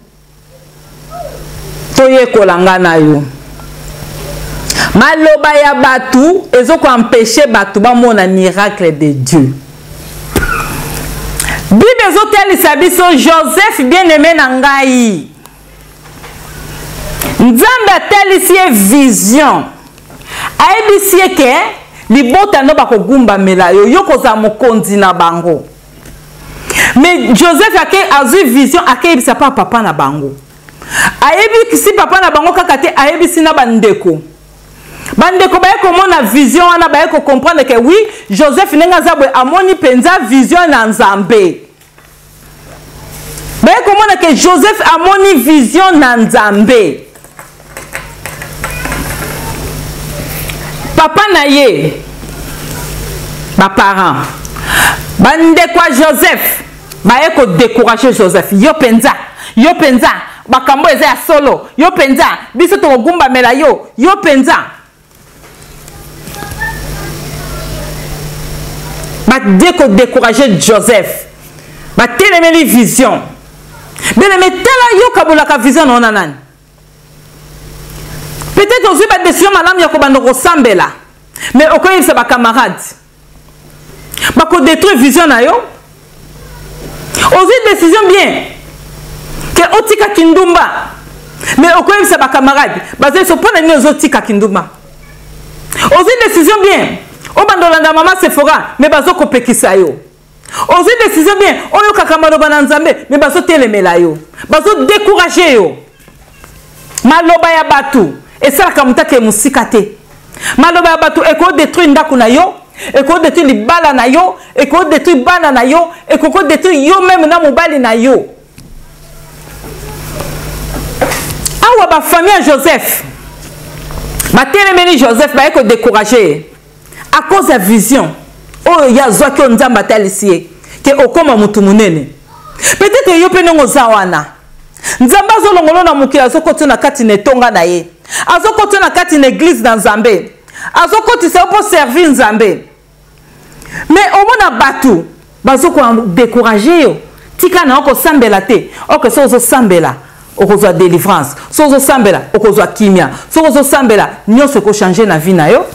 Toyekola nga na yo. Maloba ya batu ezo ko empêcher batu bamona miracle de Dieu. Bible ezotalisa biso Joseph bien-aimé na ngai. Nzambe atalisi ye vision. Ayebisi ye ke libota no bakogumbamela yo, yo kozala mokonzi na bango. Mais Joseph ake azwi vision, akeyebisa pa papa na bango. Ayebisi papa na bango kaka te, ayebisi na bandeko. Bandeko baye komona vision wana, baye ko comprendre que oui, Joseph ndenge aza boye amoni penza vision na Nzambe. Baye komona que Joseph amoni vision na Nzambe. Papa na ye, ba parents, bandeko ya Joseph baye ko décourager Joseph. Yo penza, yo penza, makambo eza ya solo, yo penza, biso tokogumbamela yo, yo penza. Ba de ko décourager Joseph. Ba telemeli vision. Bien aimé, tala yo kabolaka vision na ona nani? Peut-être ozwi ba décision malamu ya kobanda kosambela, mais okoyebisa ba camarades. Bako détruire vision na yo. Ozwi décision bien ke otika kindumba, mais okoyebisa ba camarades, bazali so pona nini ozotika kindumba. Ozwi décision bien obanda olanda mama Sephora, mais bazokopekisa yo. Ozwi décision bien oyokaka maloba na Nzambe, mais bazotelemela yo, bazodécourager yo. Maloba ya bato esalaka moto ake mosika te. Maloba ya bato ekodétruire ndako na yo. Ekoki kodetruire libala na yo, ekoki kodetruire bana na yo, ekoki kodetruire yo meme na mobali na yo. Awa ba famille ya Joseph batelemeli Joseph, baye kodécourage ye à cause ya vision oyo ye azwaki, oyo Nzambe atalisi ye ke okoma motu monene. Peut-être yo mpe ndenge oza wana, Nzambe azolongolo na mokili, azokotisa na kati na etonga na ye, azokotisa na kati na eglise na Nzambe, azokotisa yo mpo servir Nzambe. Mais omona bato bazokodécourage yo, tika na yo kosambela te. Ok, soki ozosambela okozwa délivrance, soki ozosambela okozwa kimia, soki ozosambela nyonso ekochange na vie na yo.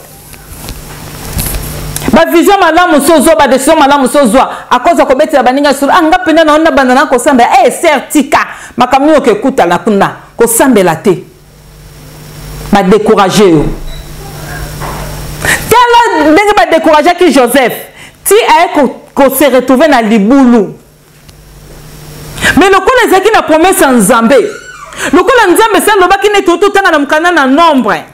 Bavision malamu so ozwa, badécision malamu so ozwa, akoza kobetela baninga solo: ah, nga mpenza na nabanda na kosambela. E eh, ser, tika makambo nini okekutana kuna, kosambela te, badécourage yo. Tala ndenge badécourageaki Joseph ti aye kose retrouve na libulu. Mais lokola ezalaki na promese ya Nzambe, lokola Nzambe esi alobaki, neti ototanga na mokanda na Nombre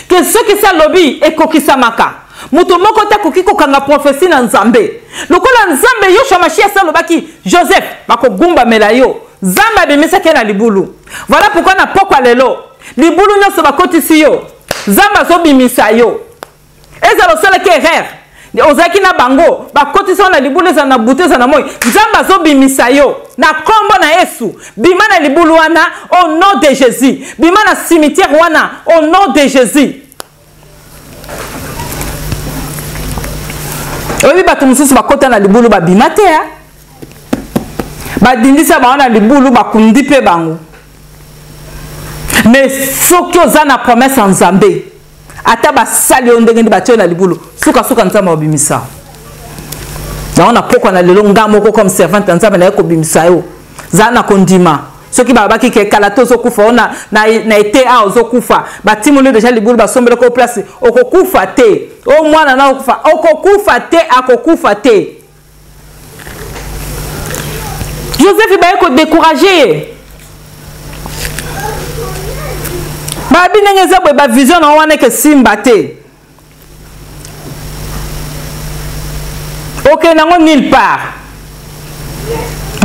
ke soki esi alobi ekokisamaka, moto moko te akoki kokanga profesi na Nzambe. Lokola Nzambe Yoshua Mashia esi alobaki Joseph bakogumbamela yo, Nzambe abimisaki ye na libulu. Voilà pourquoi na pokwa lelo, libulu nyonso bakotisi yo, Nzambe azobimisa yo. Ezala osalaki erreur, ozalaki na bango, bakotisi yo na libulu, ezala na butu, ezala na moi, Nzambe azobimisa yo na nkombo na Yesu. Bima na libulu wana au nom de Jésus, bima na cimetière wana au nom de Jésus. Oyebi bato mosusu bakota na libulu babima te, badindisa bango na libulu, bakundi mpe bango. Mais soki oza na promese ya Nzambe, ata basali yo ndenge nde batie yo na libulu, sukasuka Nzambe abimisa yango. Na pokwa na lelo, nga moko comme servante ya Nzambe naye kobimisa yo. Zala na kondima. Soki balobaki ke kala te ozokufa, o na, na, na ete a ozokufa, batimoli deja libulu, basombelaki o place, okokufa te. O mwana na okokufa, okokufa te, akokufa te. Joseph baye kodécourage ye, babi ndenge eza boye, bavision na wana eke simba te, okende yango nulle part.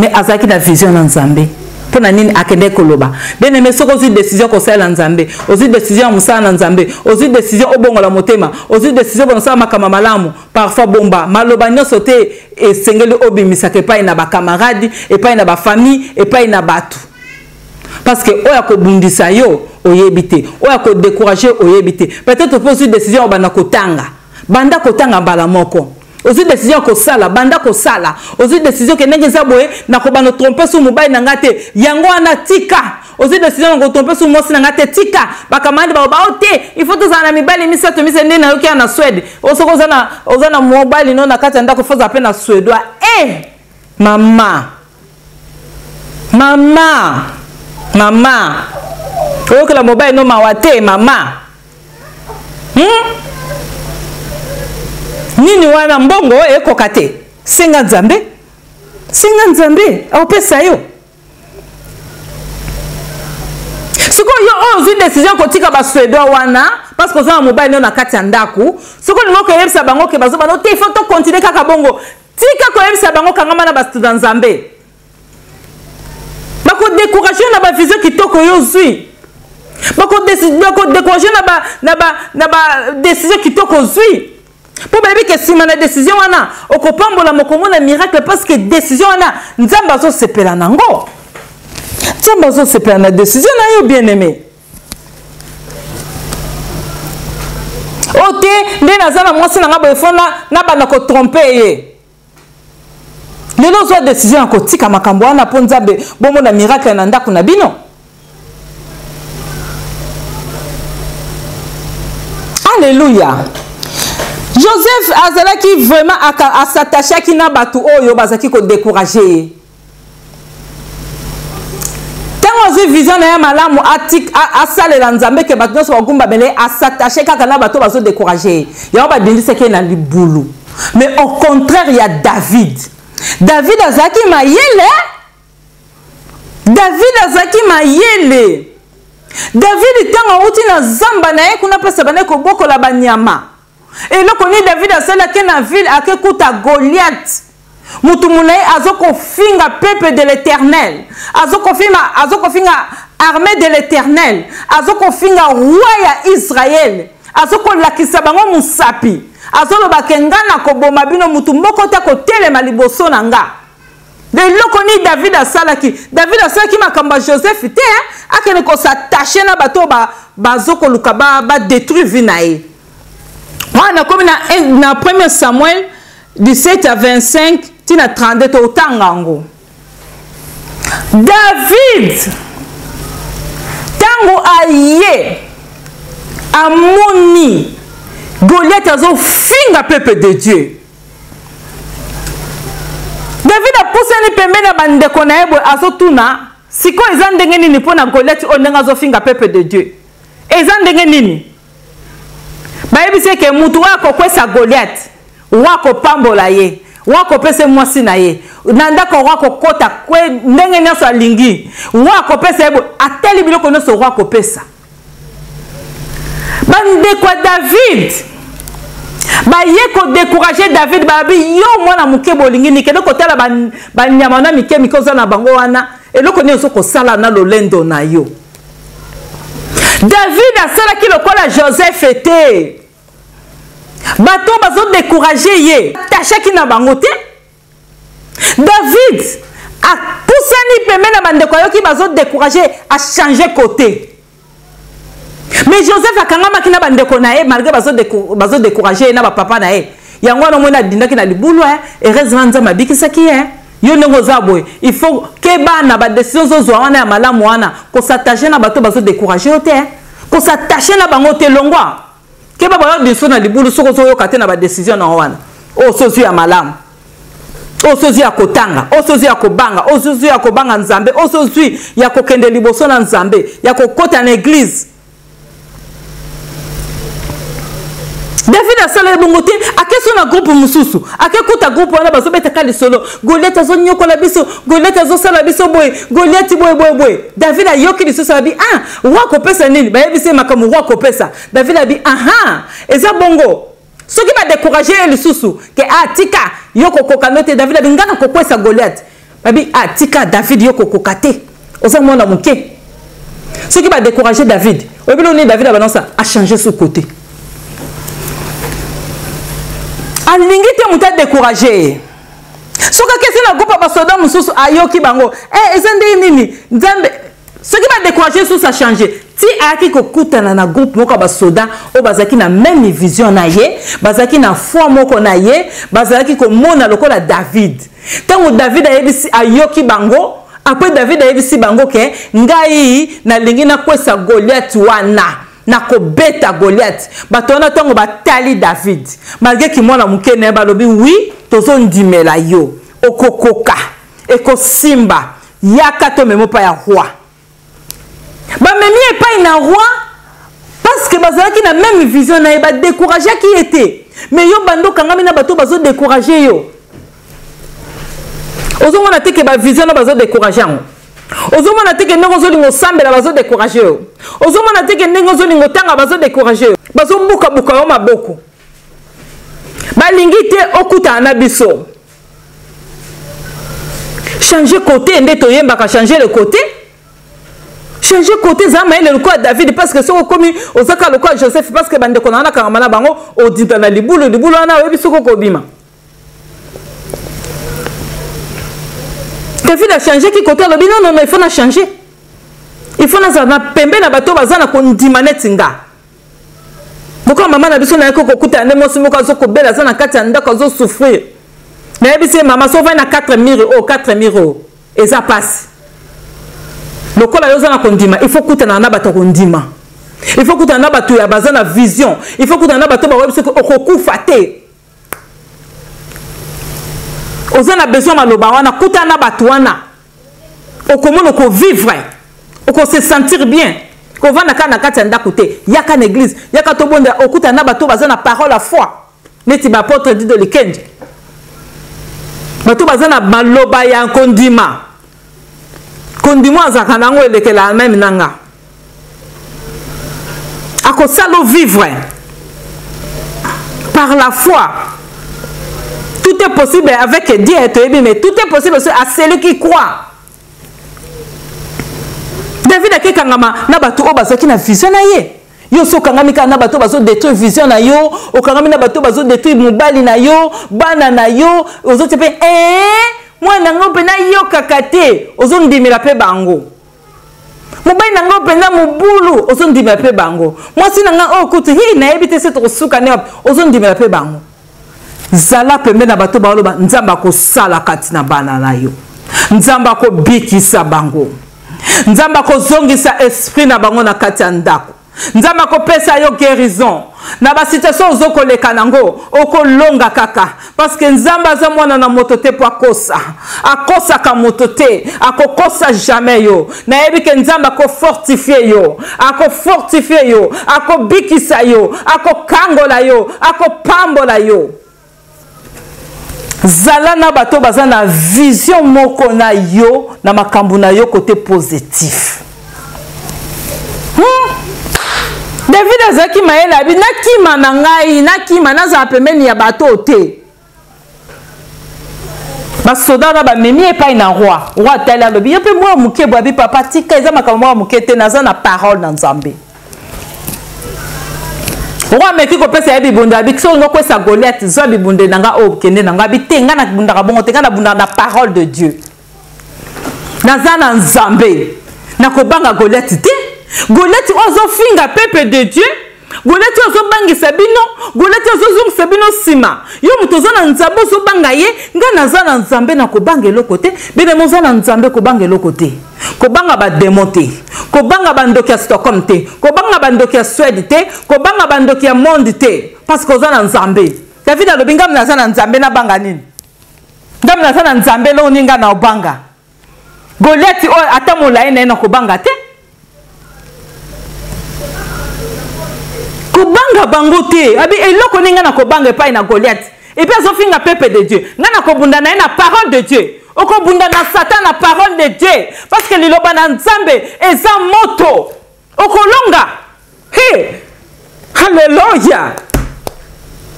Mais azalaki na vision na Nzambe. Mpo na nini akendeki koloba? Bien aimé, soki ozwi décision kosalela Nzambe, ozwi décision ya mosala na Nzambe, ozwi décision obongola motema, ozwi décision bonosala makambo malamu, parfois bomba maloba nyonso te esengeli obimisaka epai na bakamaradi, epai na bafamille, epai na bato, parce que oyo akobundisa yo oyebi te, oyo akodécourage oyebi te. Peut-être mpo ozwi décision obanda kotanga, banda kotanga mbala moko. Ozwi décision ya kosala, banda kosala. Ozwi décision ke ndenge eza boye, nakobanda trompe su mobali na nga te, yango wana tika. Ozwi décision na kotrompe su mwasi na nga te, tika. Bakamandi baloba o te, il faut tozala na mibali misato misato. Nde nayoki ya na Swede, soki oza na mobali no na kati ya ndako, faut ozala mpe na Suédois. E mama, mama, mama, oyokela mobali no mawa te, mama, Nini wana? Mbongo ekoka te, senga Nzambe, senga Nzambe akopesa yo. Sikoyo yo oyo ozwi décision kotika basuédois wana parce que oza na mobali no na kati ya ndako, soki olingi okoyebisa bango ke bazobana te, il faut tocontinue kaka bongo, tika koyebisa bango, kangama na bato na Nzambe. Bakodécourage na bavision kitoko oyo ozwi, bakodécourage na badécision kitoko ozwi, mpo bayebi ke nsima na décision wana okopambola mokomona miracle, parce que décision wana Nzambe azosepela nango, Nzambe azosepela na décision na yo. Bien aimé, o te nde naza na mwasi na nga boye, fo nabanda kotrompe ye. Lelo ozwa décision ya kotika makambo wana mpo Nzambe bomona miracle na ndako na bino. Alleluya! Joseph azalaki vraiment asatachaki na bato oyo bazalaki kodécourage ye. Ntango azwi vision na ye malamu asalela Nzambe ke bato nyonso bagumbamela ye, asatache kaka na bato bazodécourage ye, yango badindisaki ye na libulu. Mais au contraire ya David, David azalaki mayele, David azalaki mayele. David ntango awuti na zamba na ye kuna mpasi abandaki kobokola banyama. Eloko nini David asali? Ake na ville, ake kuta Goliath, mutu molai azokofinga peuple de l'Éternel, azokofinga, azokofinga armée de l'Éternel, azokofinga roi ya Israël, azokolakisa bango mosapi, azoloba ke nga nakoboma bino, mutu moko te akotelema liboso na nga. Eloko nini David asalaki? David asalaki makambo ya Joseph te, akende kosattache na bato oyo bazokoluka badétruire ba vie na ye. Wana nakomi na, na 1 Samuel 17 à 25 tina 32, totanga yango. David ntango aye amoni Goliath azofinga peuple de Dieu, David apusani pembeni ya bandeko na ye boye, azotuna sikoyo eza ndenge nini mpo na Goliath oyo ndenge azofinga peuple de Dieu, eza ndenge nini? Bayebisi eke mutu oyo akokwesa Goliath, roi akopambola ye, roi akopesa mwasi na ye na ndako, roi akokota kwe ndenge nyonso alingi, roi akopesa ye boye, atali biloko nyonso roi akopesa. Bandeko ya David baye kodécourage David, balobi yo mwana moke bolingi nini? Kende kotala banyama na mike mike oza na bango wana, eloko nini ozo kosala na lolendo na yo? David asalaki lokola Joseph te, bato bazodécourage ye, atachaki na bango te. David apusani pembeni na bandeko, ayoki bazodécourage, achange côté. Mais Joseph akangamaki na bandeko na ye malgré bazodécourage ye na bapapa na ye. Yango wana omoni adindaki na libulu, heureusement Nzambe abikisaki ye. Yo ndenge oza boye, il faut ke bana badécision ozozwa wana ya malamu wana, kos'attache na bato bazodécourage yo te, kos'attache na bango te, longwa keba bayo biso na libulu. Soki ozoyoka te na badécision na wana oyo sozwi ya malamu, oyo sozwi ya kotanga, oyo sozwi ya kobanga, oyo sozwi ya kobanga Nzambe, oyo sozwi ya kokende liboso na Nzambe, ya kokota na église. David asala ye bongo te, akeso na groupe mosusu, akekuta groupe wana bazobetaka lisolo, Goliath azonyokola biso, Goliath azosala biso boye, Goliath boye boye boye. David ayoki lisusu, abi ah, roi akopesa nini? Bayebisi ye makambo roi akopesa. David abi aha, eza bongo. Soki badécourage ye lisusu ke ah, tika yo kokoka no te, David abi nga nakokwesa Goliath. Babi ah, tika David, yo kokoka te, oza mwana moke. Soki badécourage David, oyebi loni David abanonsa achange sous côté, alingi te moto adécourage ye. Soki akesi na groupe ya basoda mosusu, ayoki bango eh, eza ndenge nini Nzambe. Soki badécourage lisusu, achange ti ayaki kokutana na groupe moko ya basoda oyo bazalaki na même vision na ye, bazalaki na foi moko na ye, bazalaki komona lokola David. Ntango David ayebisi, ayoki bango, après David ayebisi bango ke ngai nalingi nakwesa Goliath wana, nakobeta Goliath. Bato wana ntango batali David malgré kimwana moke na ye, balobi wi, tozondimela yo, okokoka, ekosimba, yaka tomema epai ya roi. Bamemi epai na roi parce que bazalaki na même vision na ye, badécourageaki ye te. Mais yo bando okangami na bato bazodécourage yo, ozomona te ke bavision na bazodécourage yango, ozomona te ke ndenge ozolinga osambela bazodécourage yo, ozomona te ke ndenge ozolinga otanga bazodécourage yo, bazobukabuka yo maboko, balingi te okutana na biso. Changer côté nde toyembaka, changer le côté, changer côté. Eza mayele lokola David, parce que soki okomi ozaka lokola Joseph, parce que bandeko na wana kangama na bango, odinda na libulu, libulu wana oyebi soki okobima. David achangeki côté, alobi non, non, non, il faut na changer, il faut nazala na pembe na bato baza na kondima neti nga. Lokola mama na biso, nayaki kokutana nde mwasi moko azokobela, aza na kati ya ndako, azosouffrir. Nayebisi ye, mama, so ovandi na 4 mire oyo, 4 mire oyo eza mpasi. Lokola yo oza na kondima, il faut kutana na bato ya kondima, il faut kutana na bato ya baza na vision, il faut kutana na bato bakoyebi soki okokufa te. Oza na besoin maloba wana, kutana na bato wana, okomona okovivre, okose sentir bien. Kovanda kaka na kati ya ndako te, yaka na église, yaka tobondela, okutana na bato baza na parole ya foi neti baapôtre Dido Likendi, bato baza na maloba ya kondima. Kondima azalaka nango elekela meme na nga, akosala ovivre. Par la foi, tout est possible avec Dieu, toyebi, mais tout est possible à celui qui croit. David akekangama na bato oyo bazalaki na vision na ye. Yo osi okangami kaka na bato bazo détruire vision na yo, okangami na bato bazo détruire mobali na yo, bana na yo, ozotia mpe ee mwana yango mpe nayokaka te, ozondimela mpe bango. Mobali na ngai mpenza mobulu, ozondimela mpe bango. Mwasi na ngai oyo kutu hi nayebi te se tokosuka nde wapi, ozondimela mpe bango. Zala pembe na bato baoloba Nzambe akosala kati na bana na yo, Nzambe akobikisa bango, Nzambe akozongisa esprit na bango na kati ya ndako, Nzambe akopesa yo guérison na ba situation ozokoleka nango, okolonga kaka parce que Nzambe aza mwana na moto te po akosa, akosaka moto te, akokosa jamais yo. Nayebi ke Nzambe akofortifie yo, akofortifie yo, akobikisa yo, akokangola yo, akopambola yo. Zala na bato baza na vision moko na yo na makambo na yo côté positif. David azalaki mayele, abi nakima na ngai, nakima nazala pembeni ya bato te. Basoda wana bamemi epai na roi. Roi atali alobi yo mpe mwa moke boye, abi papa tika, eza makambo mwa moke te, naza na parole na Nzambe. Roi ameki kopesa ye bibunde, abi soki olingi okwesa Goliath, zwa bibunde na nga oyo okende na nga. Abi te, nga nabundaka bongo te, nga nabundaka na parole de Dieu. Naza na Nzambe, nakobanga Goliath te. Goliath oyo azofinga peuple de Dieu, Goliath oyo azobangisa bino, Goliath oyo azozongisa bino nsima. Yo moto oza na Nzambe ozobanga ye, nga naza na Nzambe nakobanga eloko te. Bien-aimé, oza na Nzambe kobanga eloko te. Kobanga ba démon te, kobanga ba ndoki ya Stockholm te, kobanga ba ndoki ya Suède te, kobanga ba ndoki ya monde te, parce que oza na Nzambe. David alobi nga naza na Nzambe nabanga nini? Nga naza na Nzambe eloko nini nga na obanga? Goliath oyo ata molai na ye nakobanga te. Kobanga bango te. Abi eloko nini nga nakobanga epai na Goliath? Et puis azofinga peuple de Dieu. Nga nakobunda na ye na parole de Dieu. Okobunda na Satan na parole de Dieu. Parce que liloba na Nzambe eza moto. Okolonga. Hey! Hallelujah!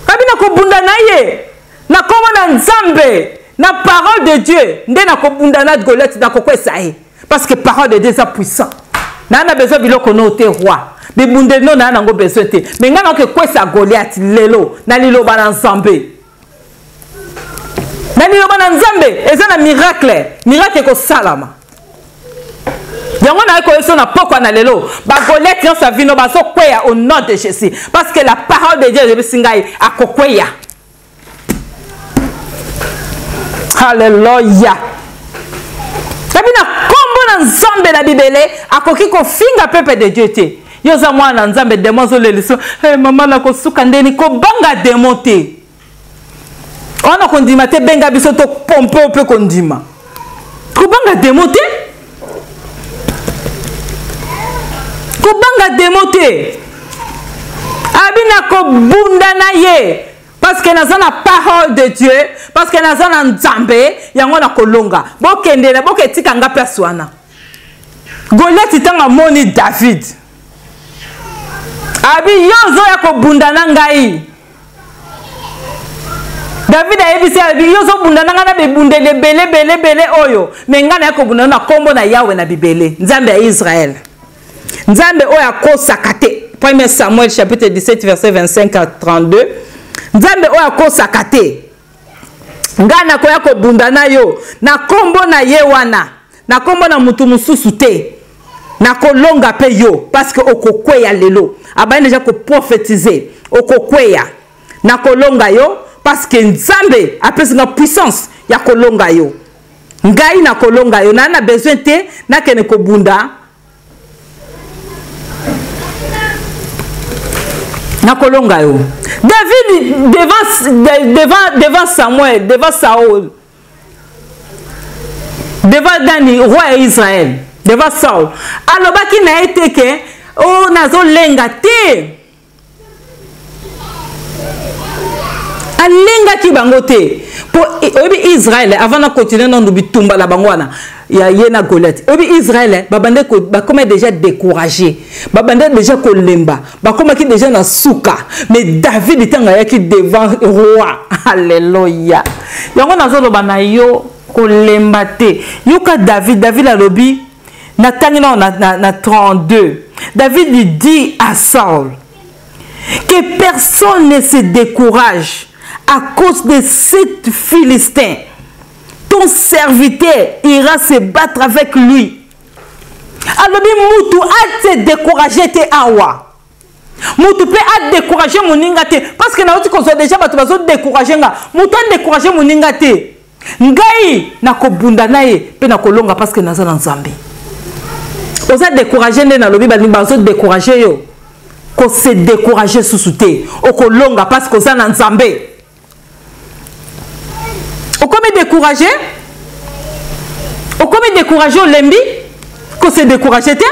Abi nakobunda na ye na kombo na Nzambe, na parole de Dieu nde nakobunda na Goliath, nakokwesa ye. Parce que parole de Dieu eza puissant. Na na besoin biloko no te roi. Bibundeli no na nango besoin te. Mais nga nakoki kwesa Goliath lelo na liloba na Nzambe. Na liloba na Nzambe eza na miracle, miracle ekosalama. Yango na koyeso na pokwa na lelo, ba Goliath nyonso ya vino bazokweya au nom de Jésus, parce que la parole de Dieu eyebisi ngai akokweya. Alléluia. Ebi na kombo na Nzambe na bibele akoki kofinga peuple de Dieu te. Yo oza mwana na Nzambe, démon azolelisa. Hey, mama nakosuka ndeni, kobanga démon te. Wana kondima te, benga biso to pompe mpe kondima. Kobanga démon te. Kobanga démon te. Abi na kobunda na ye. Parce que naza na parole de Dieu, parce que naza na Nzambe, yango na kolonga. Bokende na boketika nga place wana. Goliath ntango amoni David, abi yo ozoya kobunda na ngai. David ayebisi abi yo ozobunda na ngai na bibundeli ebele ebele ebele oyo, me ngai naye kobunda na kombo na Yahweh na bibele, Nzambe ya Israël. Nzambe oyo akosaka te. 1 Samuel chapitre 17 verset 25 à 32. Nzambe oyo akosaka te. Ngai nakoya kobunda na yo na kombo na ye wana, na kombo na mutu mosusu te. Nakolonga pe yo parce que okokweya lelo. Abandi déjà ko prophétiser, okokweya. Nakolonga yo parce que Nzambe apesi nga puissance ya kolonga yo. Ngai nakolonga yo, na na besoin te nakende kobunda. Nakolonga yo. David devant Samuel, devant Saul, devant Dani, roi ya Israël, devant Saul, alobaki na ye te ke oh nazolenga te. Alengaki bango te. Po oyebi Israël avant na continuer nanu bitumba na bango wana. ya ye na Goliath. Oyebi Israël eh, babande bakoma déjà découragé, babande déjà kolemba, bakomaki déjà na suka. Mais David ntango ayaki devant roi, alléluia. Yango nazoloba na yo kolemba te. Yoka David, David alobi natangi nao na, na, na 32. David dit à Saul que personne ne se décourage à cause de cet Philistin. Ton serviteur ira se battre avec lui. Alobi mutu a se décourager te awa. Mutu pe a décourager moninga te parce que nauti kozwa déjà bato bazo décourager nga. Mutu a décourager moninga te. Ngai nakobunda na ye pe nakolonga parce que naza na Nzambe. Oza décourager nde nalobi balingi bazo décourager yo. Ko se décourager susu te. Okolonga parce que oza na Nzambe. Okomi découragé? Okomi découragé olembi? Ko se décourager te?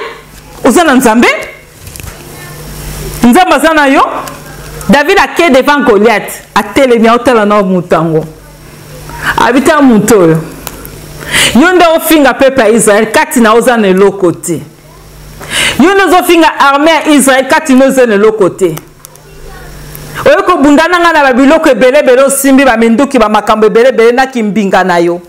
Oza na Nzambe? Nzambe aza na yo? David ake devant Goliath, atelemi aotala na moto yango. Abita moto oyo. Yo nde ofinga peuple ya Israël kati na oza na eloko te. Yo nde ozofinga armée ya Israël kati na oza na eloko te. Oye kobunda na ngai na babiloko ebele ebele, osimbi baminduki bamakambo ebele ebele na kimbinga na yo.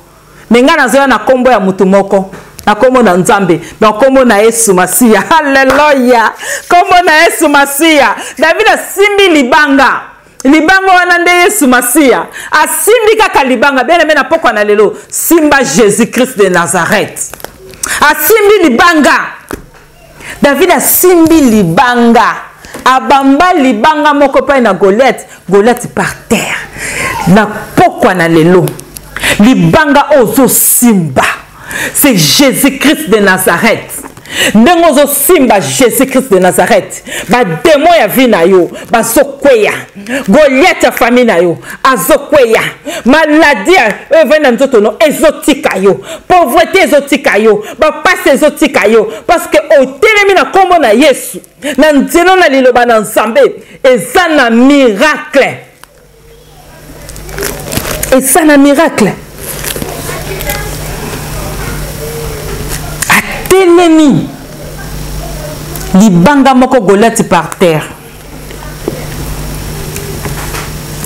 Me ngai nazoya na kombo ya motu moko, na kombo na Nzambe, na kombo na Yesu Masiya. Haleluya! Kombo na Yesu Masiya. David asimbi libanga. Libanga wana nde Yesu Masiya. Asimbi kaka libanga. Bien aimé, na pokwa na lelo, simba Jésus-Christ de Nazareth. Asimbi libanga. David asimbi libanga. Abamba libanga moko epai na Goliath, Goliath par terre. Na pokwa na lelo, libanga ozo simba, c'est Jésus-Christ de Nazareth. Ndenge ozo simba Jésus-Christ de Nazareth, ba démons ya vie na yo bazokweya, Goliath ya famille na yo azokweya, maladie oyo evandi na nzoto no ezotika yo, pauvreté ezotika yo, bapasi ezotika yo, parce que otelemi na kombo na Yesu, na nzela na liloba na Nzambe, eza na miracle. Eza na miracle. Atelemi libanga moko Goliath par terre.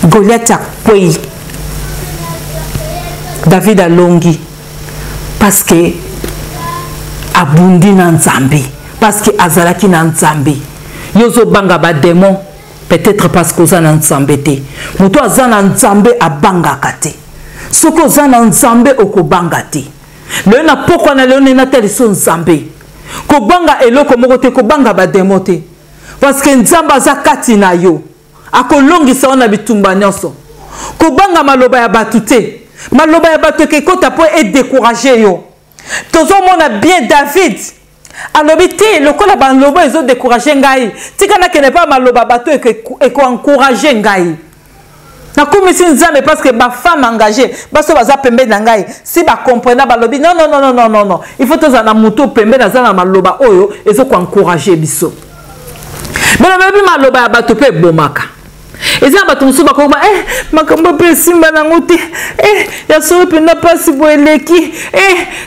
Goliath akwei. David alongi parce que abundi na Nzambe, parce que azalaki na Nzambe. Yo ozobanga ba démons peut-être parce que oza na Nzambe te. Moto aza na Nzambe abangaka te. Soki oza na Nzambe okobanga te. Lelo na pokwa na lelo nde natalisa Nzambe. Kobanga eloko moko te, kobanga ba démons te. Parce que Nzambe aza kati na yo. Akolongisa yo na bitumba nyonso. Kobanga maloba ya bato te. Maloba ya bato ekekota po e décourager yo. Tozomona bien David alobi te lokola baloba ezo décourager ngai, tika nakende pa maloba bato eko encourager ngai. Nakumisi Nzambe parce que ba femmes engagées, baso baza pembeni na ngai, si ba comprena balobi non non non non non non, il faut tozala na moto pembeni aza na maloba oyo ezo ko encourager biso. Bino boyebi maloba ya bato pe ebomaka. Eza na bato mosusu bakoloba, makambo pe esimba nango te. Ya solo mpenza pasi boye eleki.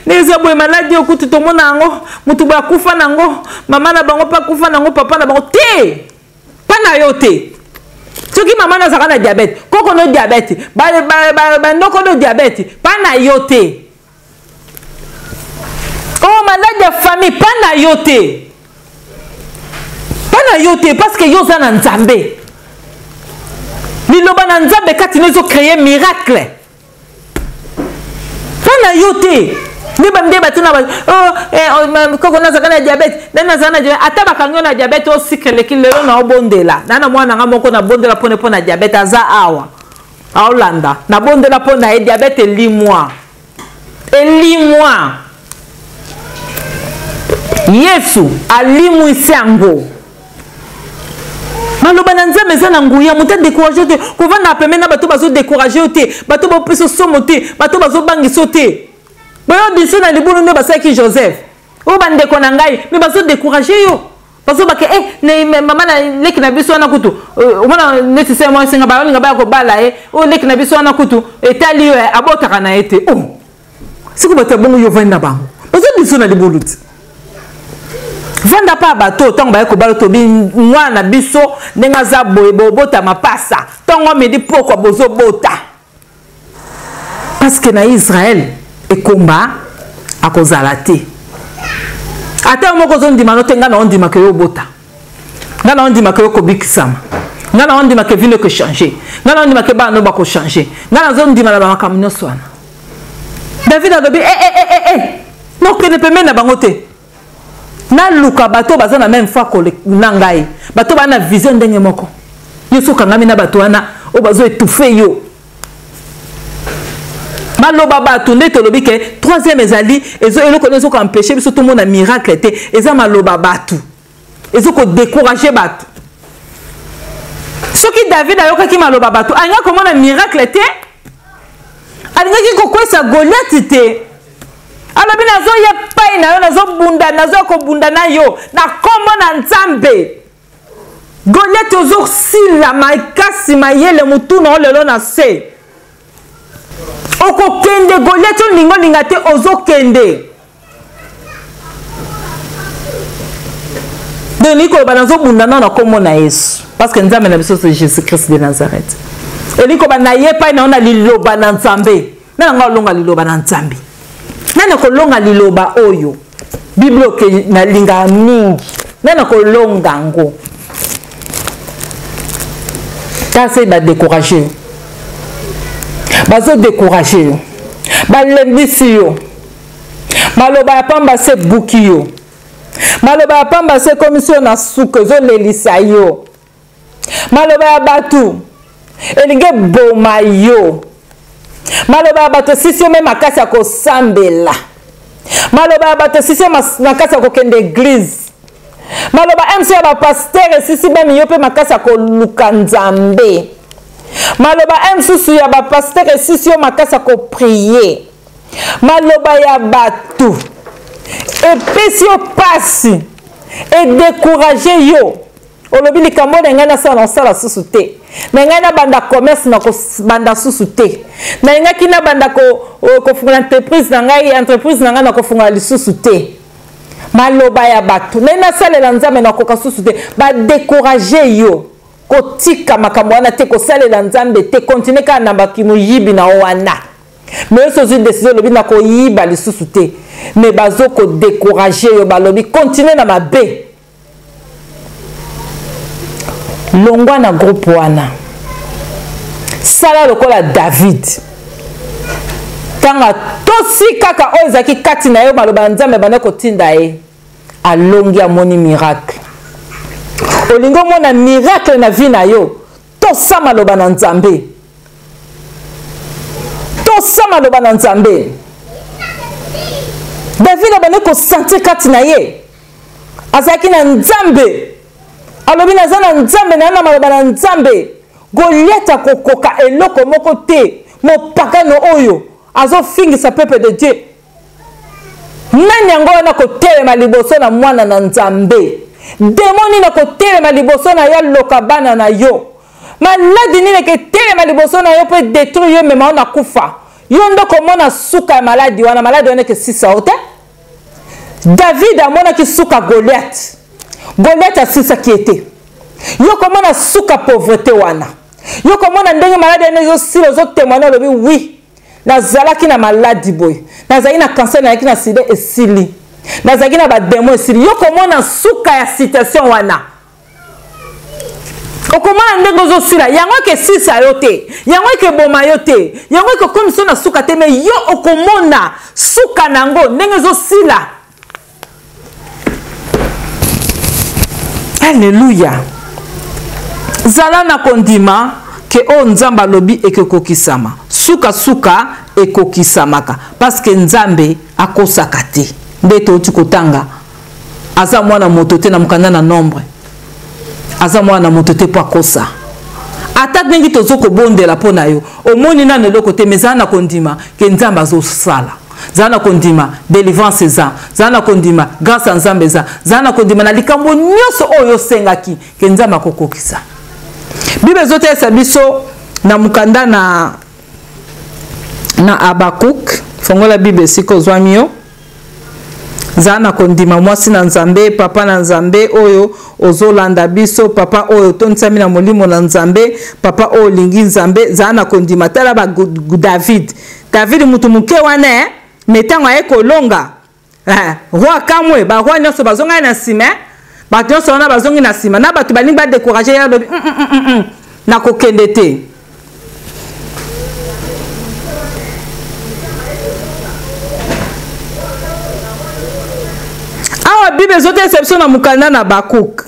Nde eza boye maladi oyo kutu tomona yango, moto boye akufa nango, mama na bango pe akufa nango, papa na bango te. Pa na yo te. Soki mama na azalaka na diabète, koko no diabète, ba ndoko no diabète, pa na yo te. Oh, maladi ya famille, pa na yo te. Pa na yo te, parce que yo oza na Nzambe. Liloba na Nzambe kati na ezo créer miracle. Pa na yo te. Nde ba nde bato na ba, oh, eh, oh, ma, koko nazalaka na diabète, nde nazalaka na diabète. Ata bakangi yo na diabète, oh, sucre eleki lelo na obondela. Na na mwana nga moko na bondela pone pona diabète, aza awa. Aolanda. Na bondela pona ye diabète elimwa. Elimwa. Yesu alimwisi yango. Maloba na Nzambe eza na nguya, moto a décourager te, kovanda pembeni na bato bazo décourager yo te, bato bopesa somo te, bato bazobangisa yo te. Boyo biso na libulu nde basalaki Joseph. Oyo bandeko na ngai, mais bazo décourager yo. Bazo bake, ne, me, mama na leki na biso wana kutu, omona neti se mwa singa, bayolinga baya kobala ye, oyo leki na biso wana kutu, etali yo, abotaka na ye te. Oh. Siko bato ya bongo yo ovandi na bango bazobisa na libulu ti. Vanda pa bato ntango baye kobala, tobi mwana na biso ndenge aza boye, bobota mapasa ntongo midi pokwa bozobota, parce que na Israel ekomba akozala te. Ata yo moko ozondima no te, ngai na ondimaka yo obota, ngai na ondimaka yo kobikisama, ngai na ondimaka vie no ekochange, ngai na ondimaka bana no bakochange, ngai nazondima na bamakambo nyonso wana. David alobi e e e e e nokende pembeni na bango te, naluka bato baza na même foi na ngai, bato baa na vision ndenge moko. Yo so okangami na bato wana oyo bazo étouffe yo, maloba bato. Nde tolobi ke troisième ezali eloko nde ezokoempêche biso tomona miracle te, eza maloba bato, ezokodécourage bato. Soki David ayokaki maloba bato, alingaki komona miracle te, alingaki kokwesa Goliath te. Alobi: "Nazoya epai na yo, nazobunda, nazoya kobunda na yo na nkombo na Nzambe. Goliath, ozosila makasi, mayele motu na yo lelo na se, okokende. Goliath, olinga olinga te, ozokende." Donc elingi koloba nazobunda nao na nkombo na Yesu, parce que Nzambe na biso c'est Jésus Christ de Nazareth. Elingi koloba na ye epai na yo na liloba na Nzambe. Na nanga olonga liloba na Nzambe, nani akolonga liloba oyo Bible oke nalingaka mingi? Nani akolonga yango? Kasi badécourage yo, bazodécourage yo, balembisi yo, maloba ya pamba se ebuki yo, maloba ya pamba se ekomisi yo na suka, ezolelisa yo, maloba ya bato elingi eboma yo, maloba ya bato esisi yo me makasi ya kosambela, maloba ya bato esisi yo makasi ya kokende église, maloba mc ya bapasteur esisi bami yo mpe makasi ya koluka Nzambe, maloba mosusu ya bapasteur esisi yo makasi ya koprier, maloba ya bato epesi yo pasi, edécourage yo. Olobi: "Likambo na ngai nasala, nasala susu te. Na ngai nabanda commerce, na kobanda susu te. Nalingaki nabanda kofungola entreprise na ngai, entreprise na ngai nakofungola lisusu te. Maloba ya bato, nai nasalela Nzambe, nakoka susu te." Badécourage yo. Kotika makambo wana te, kosalela Nzambe te, continue kaka na bakimoyibi na wana. Mais yo so ozwi décision, olobi: "Nakoyiba lisusu te", mais bazokodécourage yo, balobi: "Continue na mabe." Longwa na groupe wana. Sala lokola David, ntango atosi kaka oyo ezalaki kati na ye, maloba ya Nzambe banda kotinda ye, alongi, amoni miracle. Olingi omona miracle na vie na yo, tosa maloba na Nzambe, tosa maloba na Nzambe. David abandi kosentir kati na ye azalaki na Nzambe. Alobi: "Naza na Nzambe, naza na maloba na Nzambe. Goliath akokoka eloko moko te. Mopagano oyo azofingisa peuple de Dieu, nani yango wana kotelema liboso na mwana na Nzambe? Demo nini akotelema liboso na yo, aloka bana na yo? Maladi nini eketelema liboso na yo mpo edétruire yo, emema yo na kufa? Yo nde komona suka ya maladi wana, maladi wana ekesisa yo te." David amonaki suka Goliath, Goliath asisaki ye te. Yo komona suka pauvreté wana, yo komona ndenge maladi wana ezosila, ozotémoigne, olobi: "Oui, nazalaki na maladi boye, nazalaki na cancer, nazalaki na sida, esili, nazalaki na badémon, esili." Yo komona suka ya situation wana, okomona ndenge ozosila. Yango ekesisa yo te, yango ekeboma yo te, yango ekokomisa na suka te, mais yo okomona suka na yango ndenge ezosila. Alleluya! Zala na kondima ke oyo Nzambe alobi ekekokisama, sukasuka ekokisamaka, parce que Nzambe akosaka te. Nde touti kotanga, aza mwana moto te, na mokanda na Nombre, aza mwana moto te mpo akosa. Ata ndenge tozo kobondela mpo na yo, omoni nano eloko te, mais zala na kondima ke Nzambe azosala. Zala na kondima délivrance eza, zala na kondima grâce ya Nzambe eza, zala na kondima na likambo nyonso oyo osengaki ke Nzambe akokokisa. Bible ezotalisa biso na mokanda na Habakuk. Fongola Bible esika ozwami yo. Zala na kondima mwasi na Nzambe, papa na Nzambe oyo ozolanda biso, papa oyo otondisami na molimo na Nzambe, papa oyo olingi Nzambe, zala na kondima. Tala ba David. David mutu moke wana eh, mais ntango aye kolonga eh, roi kamwe, ba roi nyonso bazongaki na nsima eh. Bato nyonso wana bazongi na nsima na bato balingi ba décourager ye, alobi nakokende te. Awa Bible ezotalisa biso na mokanda na Habakuk,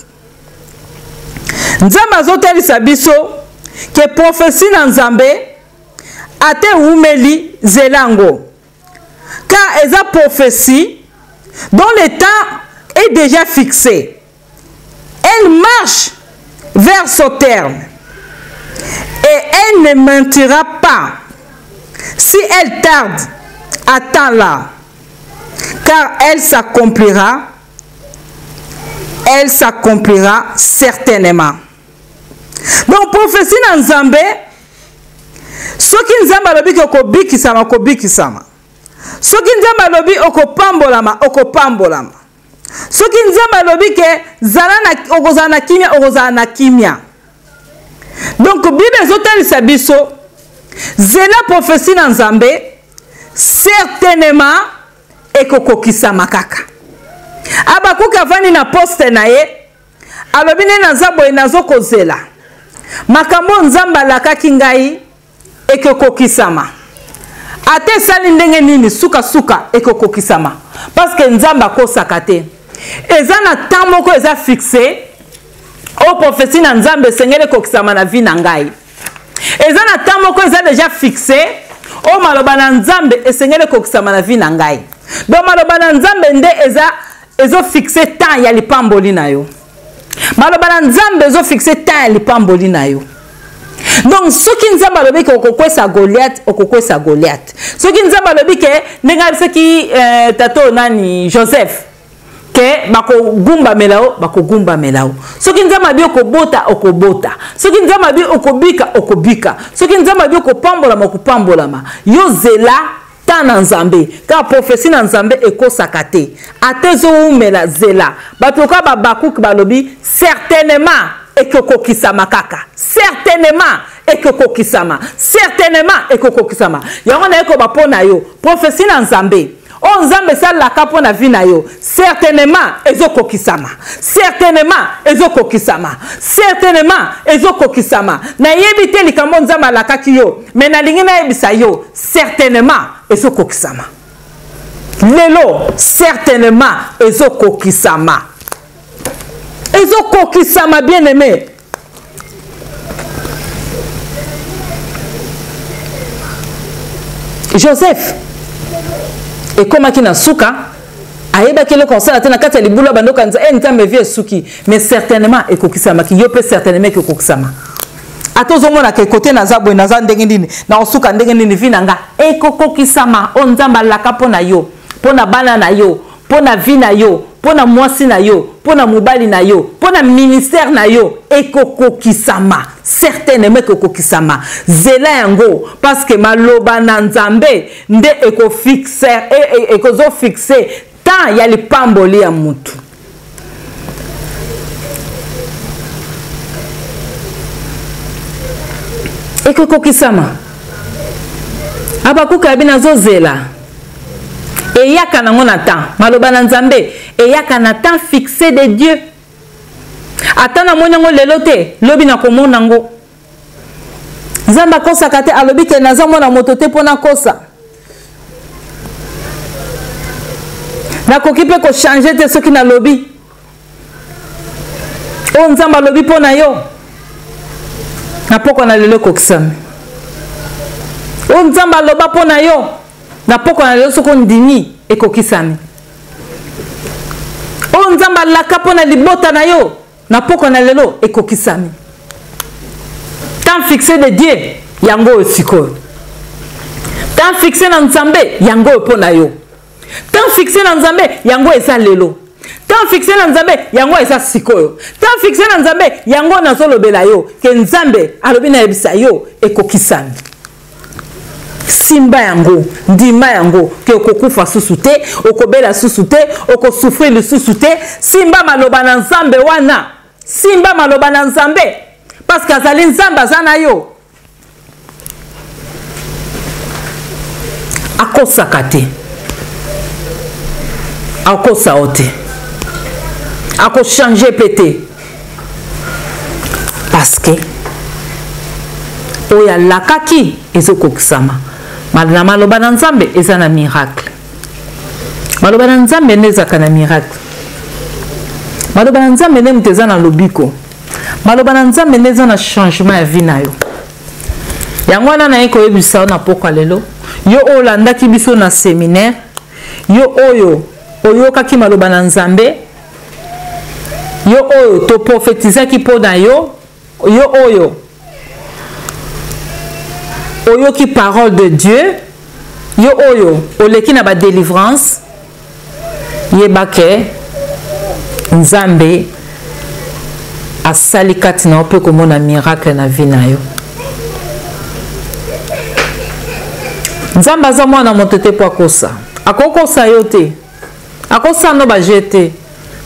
Nzambe azotalisa biso ke prophetie na Nzambe ata ewumeli, zela yango, car eza prophetie dont le temps est déjà fixé. Elle marche vers son terme et elle ne mentira pas. Si elle tarde, attends-la, car elle s'accomplira, elle s'accomplira certainement. Donc prophétie na Nzambe, soki Nzambe alobi ke okobikisama, okobikisama. Soki Nzambe alobi okopambolama, okopambolama. Soki Nzambe alobi ke zala na, okozala na kimia, okozala na kimia. Donc Bible ezotalisa biso zela prophétie na Nzambe, certainement ekokokisama kaka. Habakuki avandi na poste na ye, alobi nde naza boye, nazokozela makambo Nzambe alakaki ngai ekokokisama. Ata esali ndenge nini, sukasuka ekokokisama, parce que Nzambe akosaka te. Eza na temps moko eza fixe oyo prophétie na Nzambe esengeli ekokisama na vie na ngai. Eza na temps moko eza déjà fixe oyo maloba na Nzambe esengeli ekokisama na vie na ngai. Donc maloba na Nzambe nde eza ezo fixe temps ya lipamboli na yo. Maloba na Nzambe ezo fixe temps ya lipamboli na yo. Donc soki Nzambe alobi ke okokwesa Goliath, okokwesa Goliath. Soki Nzambe alobi ke ndenge ayebisaki tato nani Joseph ke bakogumbamela yo, bakogumbamela yo. Soki Nzambe alobi okobota, okobota. Soki Nzambe alobi okobika, okobika. Soki Nzambe alobi okopambolama, okopambolama. Yo zela temps na Nzambe, car prophétie na Nzambe ekosaka te. Ata ezowumela, zela. Bato lokola ba Habakkuk balobi certainement ekokokisama kaka, certainement ekokokisama, certainement ekokokisama. Yango naye koba mpo na yo prophétie na Nzambe oyo Nzambe esalaka mpo na vie na yo, certainement ezokokisama, certainement ezokokisama, certainement ezokokisama. Nayebi te likambo Nzambe alakaki yo, mais nalingi nayebisa yo certainement ezokokisama lelo, certainement ezokokisama, ezokokisama bien aimé. Joseph ekomaki na suka, ayebaki eloko kosala te na kati ya libulu, abandi kokanisa, Nzambe vie esuki, mais certainement ekokisamaki. Yo mpe certainement ekokokisama. Ata ozomona ke kote naza boye, naza ndenge nini, nakosuka ndenge nini, vie na nga ekokokisama. Oyo Nzambe alaka mpo na yo, mpo na bana na yo, mpo na vie na yo, mpo na mwasi na yo, mpo na mobali na yo, mpo na ministère na yo, ekokokisama. Certainement ekokokisama. Zela yango, parce que maloba na Nzambe nde ekozofixe temps ya lipamboli ya mutu. Ekokokisama. Habakuka yabi nazozela. Eyaka nango na temps. Maloba na Nzambe eyaka na temps fixé de Dieu. Ata namoni yango lelo te, lobi nakomona yango. Nzambe akosaka te, alobi ke naza mwana moto te mpo nakosa. Nakoki mpe kochange te soki nalobi. Oyo Nzambe alobi mpo na yo, na pokwa na lelo ekokisami. Oyo Nzambe aloba mpo na yo, na pokwa na lelo soki ondimi, ekokisami. Oyo Nzambe alaka mpo na libota na yo, na pokwa na lelo ekokisami. Temps fixé de Dieu, yango oyo sikoyo. Temps fixé na Nzambe, yango oyo mpo na yo. Temps fixé na Nzambe, yango eza lelo. Temps fixé na Nzambe, yango eza sikoyo. Temps fixé na Nzambe, yango nazolobela yo ke Nzambe alobi nayebisa yo ekokisami. Simba yango, ndima yango ke okokufa susu te, okobela susu te, okosouffrir lisusu te. Simba maloba na Nzambe wana, simba maloba na Nzambe parce que azali Nzambe, aza na yo. Akosaka te, akosa yo te, akochange mpe te, parce que oyo alakaki ezokokisama. Na maloba na Nzambe eza na miracle. Maloba na Nzambe nde ezalaka na miracle. Maloba na Nzambe nde moto eza na lobiko. Maloba na Nzambe nde eza na changement ya vie na yo. Yango wana naye koyebisa yo na pokwa lelo, yo oyo olandaki biso na seminaire, yo oyo oyokaki maloba na Nzambe, yo oyo toprofetizaki mpo na yo, yo oyo oyoki parole de Dieu, yo oyo oleki na ba délivrance, yeba ke Nzambe asali kati na yo mpe komona miracle na vie na yo. Nzambe aza mwana moto te mpo akosa. Akokosa yo te, akosa no ba jeu te,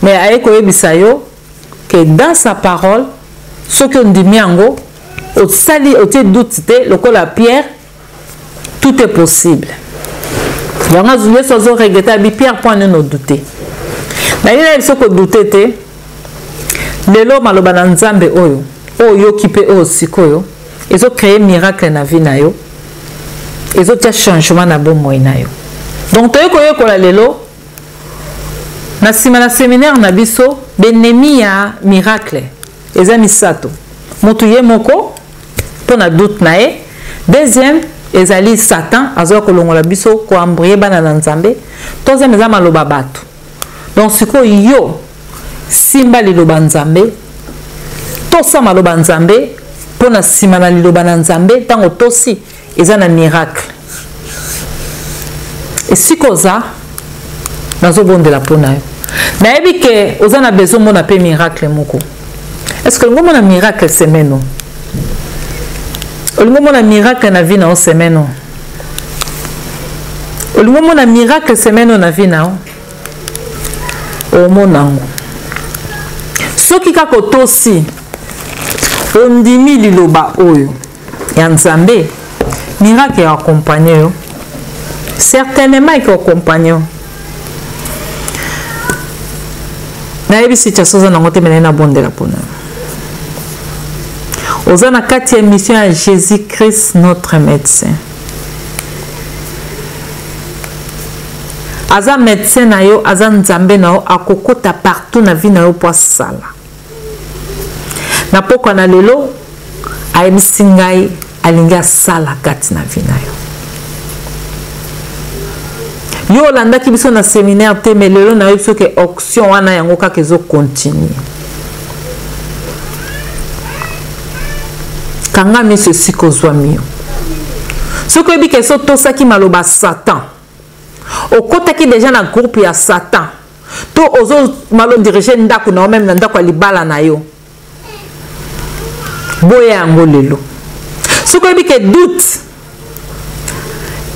mais aye koyebisa yo que dans sa parole, soki ondimi yango, osali otie doute te lokola Pierre, tout est possible. Yango Yesu azo regretter, abi Pierre, mpo nini odute? Nayebi na biso kodute te. Lelo maloba na Nzambe oyo oyo oyoki mpe oyo sikoyo ezo créer miracle na vie na yo, ezotia changement na bomoi na yo. Donc toyei koyekola lelo na nsima na seminaire na biso benemi ya miracle eza misato. Moto ye moko mpo na doute na ye. Deuxième ezali Satan, azoya kolongola biso, koembrouiller bana na Nzambe. Troisième eza maloba bato. Donc sikoyo yo simba liloba Nzambe, tosa maloba Nzambe, mpo na nsima na liloba na Nzambe ntango tosi eza na miracle. Esika oza, nazobondela mpo na yo. Nayebi ke oza na besoin mona mpe miracle moko. Est-ce que olingi omona miracle semaine oyo? Olingi omona miracle na vie na yo semaine oyo? Olingi omona miracle semaine oyo na vie na yo? Omona yango soki kaka otosi, ondimi liloba oyo ya Nzambe, miracle ya accompagner yo, certainement eko accompagner yo. Nayebi situation oza nango te, me naye nabondela mpona yo. Oza na kati ya mission ya Jésus-Christ notre médecin. Aza médecin na yo, aza Nzambe na yo, akokota partout na vie na yo po asala. Na pokwa na lelo ayebisi ngai alingi asala kati na vie na yo. Yo olandaki biso na seminaire te, mais lelo nayebi soki option wana yango kaka ezo continuer. Kanga miso esika ozwami yo. Soki oyebi ke so otosaki maloba Satan, okotaki deja na groupe ya Satan, to ozo malo diriger ndako na yo, meme na ndako ya libala na yo, boya yango lelo. Soki oyebi ke doute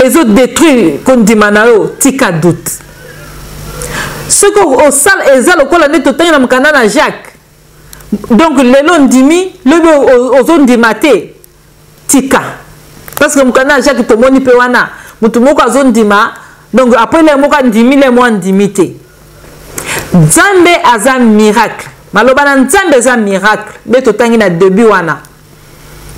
ezo détruire kondima na yo, tika doute. Soki osala eza lokola nde totangi na mokanda na Jacques, donc lelo ndimi, lobi ozondima te, tika. Parce que mokanda na Jacques tomoni mpe wana motu moko azondima, donc après le moko andimi, le moko andimi te. Nzambe aza miracle, maloba na Nzambe eza miracle nde totangi na début wana.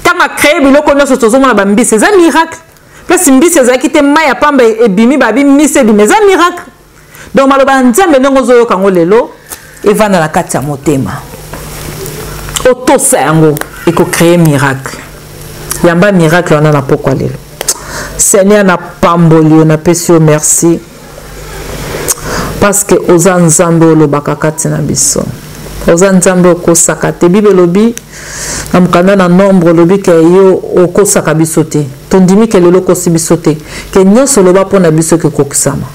Ntango acreye biloko nyonso tozomona bambisi eza miracle. Place mbisi ezalaki te, mai ya pamba ebimi, babi mbisi ebimi, eza miracle. Donc maloba ya Nzambe ndenge ozoyoka yango lelo evanda na kati ya motema, otosa yango, ekocreye miracle. Yamba miracle wana na pokwa lelo. Seigneur, napamboli yo, napesi yo merci parce que oza Nzambe olobaka kati na biso, oza Nzambe okosaka te. Bible elobi na mokanda na Nombre, olobi ke yo okosaka biso te. Tondimi ke lelo okosi biso te, ke nyonso oloba mpo na biso ekokokisama.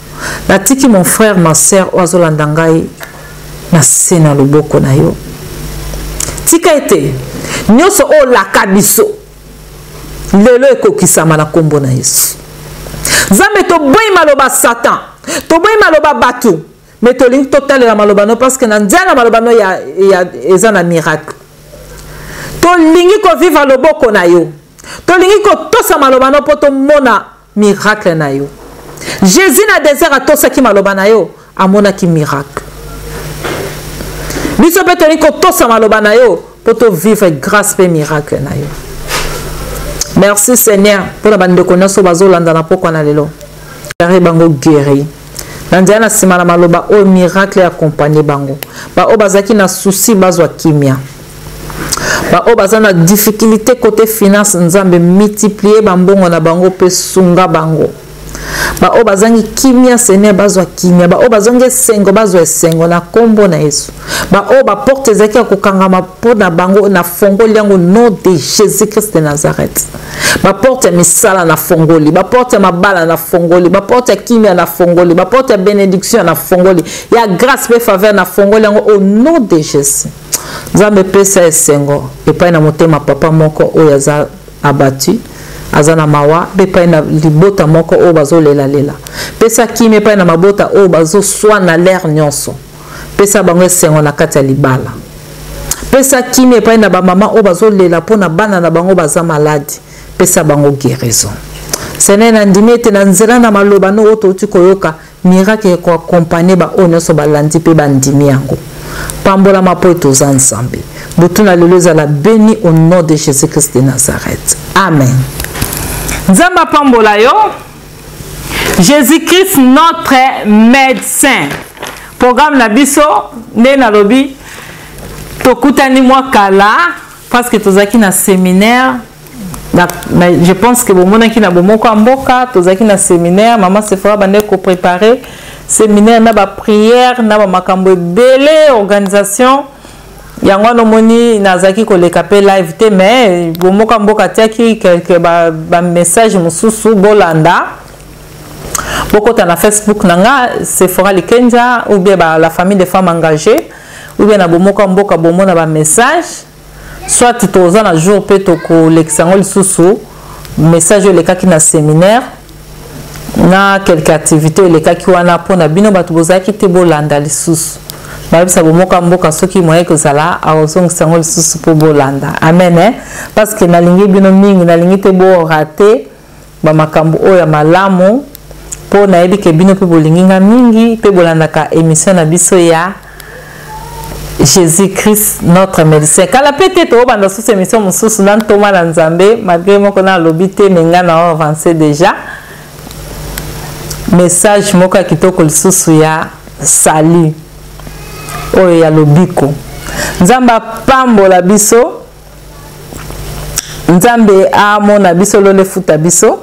Natiki mon frère, ma sœur oyo azolanda ngai na se na loboko na yo. Tika ete nyonso oyo olaka biso lelo ekokisama na nkombo na Yesu. Nzambe, toboyi maloba Satan, toboyi maloba bato, me tolingi totalela maloba no, parce que na nzela na maloba no ya, ya, eza na miracle. Tolingi kovivre loboko na yo, tolingi kotosa maloba no mpo tomona miracle na yo. Jésus na désert atosaki maloba na yo, amonaki miracle. Biso mpe tolingi kotosa maloba na yo mpo tovivre grâce mpe miracle na yo. Merci Seigneur mpo na bandeko nyonso bazolanda na pokwa na lelo. Yare bango guéri na nzela na nsima na maloba oyo, miracle accompagne bango. Baoyo bazalaki na souci bazwa kimia, baoyo baza na difficulté côté finance, Nzambe multiplier bambongo na bango mpe sunga bango. Baoyo bazangi kimia, Seigneur, bazwa kimia. Baoyo bazangi esengo, bazwa esengo na nkombo na Yesu. Baoyo baporte ezalaki ya kokangama mpo na bango, na fongoli yango nom de Jésus Christ de Nazareth. Baporte ya misala na fongoli, baporte ya mabala na fongoli, baporte ya kimia na fongoli, baporte ya bénédiction na fongoli, ya grâce mpe faveur na fongoli yango au nom de Jésus. Nzambe, epesa esengo epai na motema papa moko oyo aza abattu, aza na mawa, mpe epai na libota moko oyo bazolelalela. Pesa kimia epai na mabota oyo bazoswana lere nyonso, pesa bango esengo na kati ya libala. Pesa kimia epai na bamama oyo bazolela mpo na bana na bango baza maladi, pesa bango guérison. Seigneur, nandimi ete na nzela na maloba no oyo touti koyoka, miracle ekoaccompagne baoyo nyonso balandi mpe bandimi yango. Pambolama mpo ete oza Nzambe. Butu na lelo ezala béni au nom de Jésus Christ de Nazareth, amen. Nzambe apambola yo. Jésus-Christ notre médecin, programme na biso nde nalobi. Tokutani mwa kala parce que tozalaki na séminaire na, je pense que bomonaki na bomoko ya mboka, tozalaki na séminaire. Mama Sephora bandeki koprépare séminaire na baprière na bamakambo ebele, organisation yango wana. Omoni, nazalaki koleka mpe live te, mais bomoko ya mboka atiaki quelque bamessage ba mosusu. Bolanda, bokota na Facebook na nga Sephora Likenja, ou bien ba, la famille des femmes engagées, ou bien na bomoko ya mboka, bomona bamessage. Soit toza na jour mpe tokolekisa yango lisusu, message oyo elekaki na séminaire na quelque activité elekaki wana, mpona bino bato bozalaki te, bolanda lisusu. Bayebisa bomoko ya mboka, soki moye kozala, akozongisa yango lisusu mpo bolanda. Amen, eh? Parce que nalingi bino mingi, nalingi te borater bamakambo oyo ya malamu, mpo nayebi ke bino mpe bolingi nga mingi mpe bolandaka émission na biso ya Jésus-Christ notre médecin. Kala mpe te, toobanda susu émission mosusu na ntoma na Nzambe, malgré moko na alobi te, me nga na avance déjà message moko ya kitoko lisusu ya salut oyo ya lobiko. Nzambe apambola biso, Nzambe amona biso, lolo efuta biso.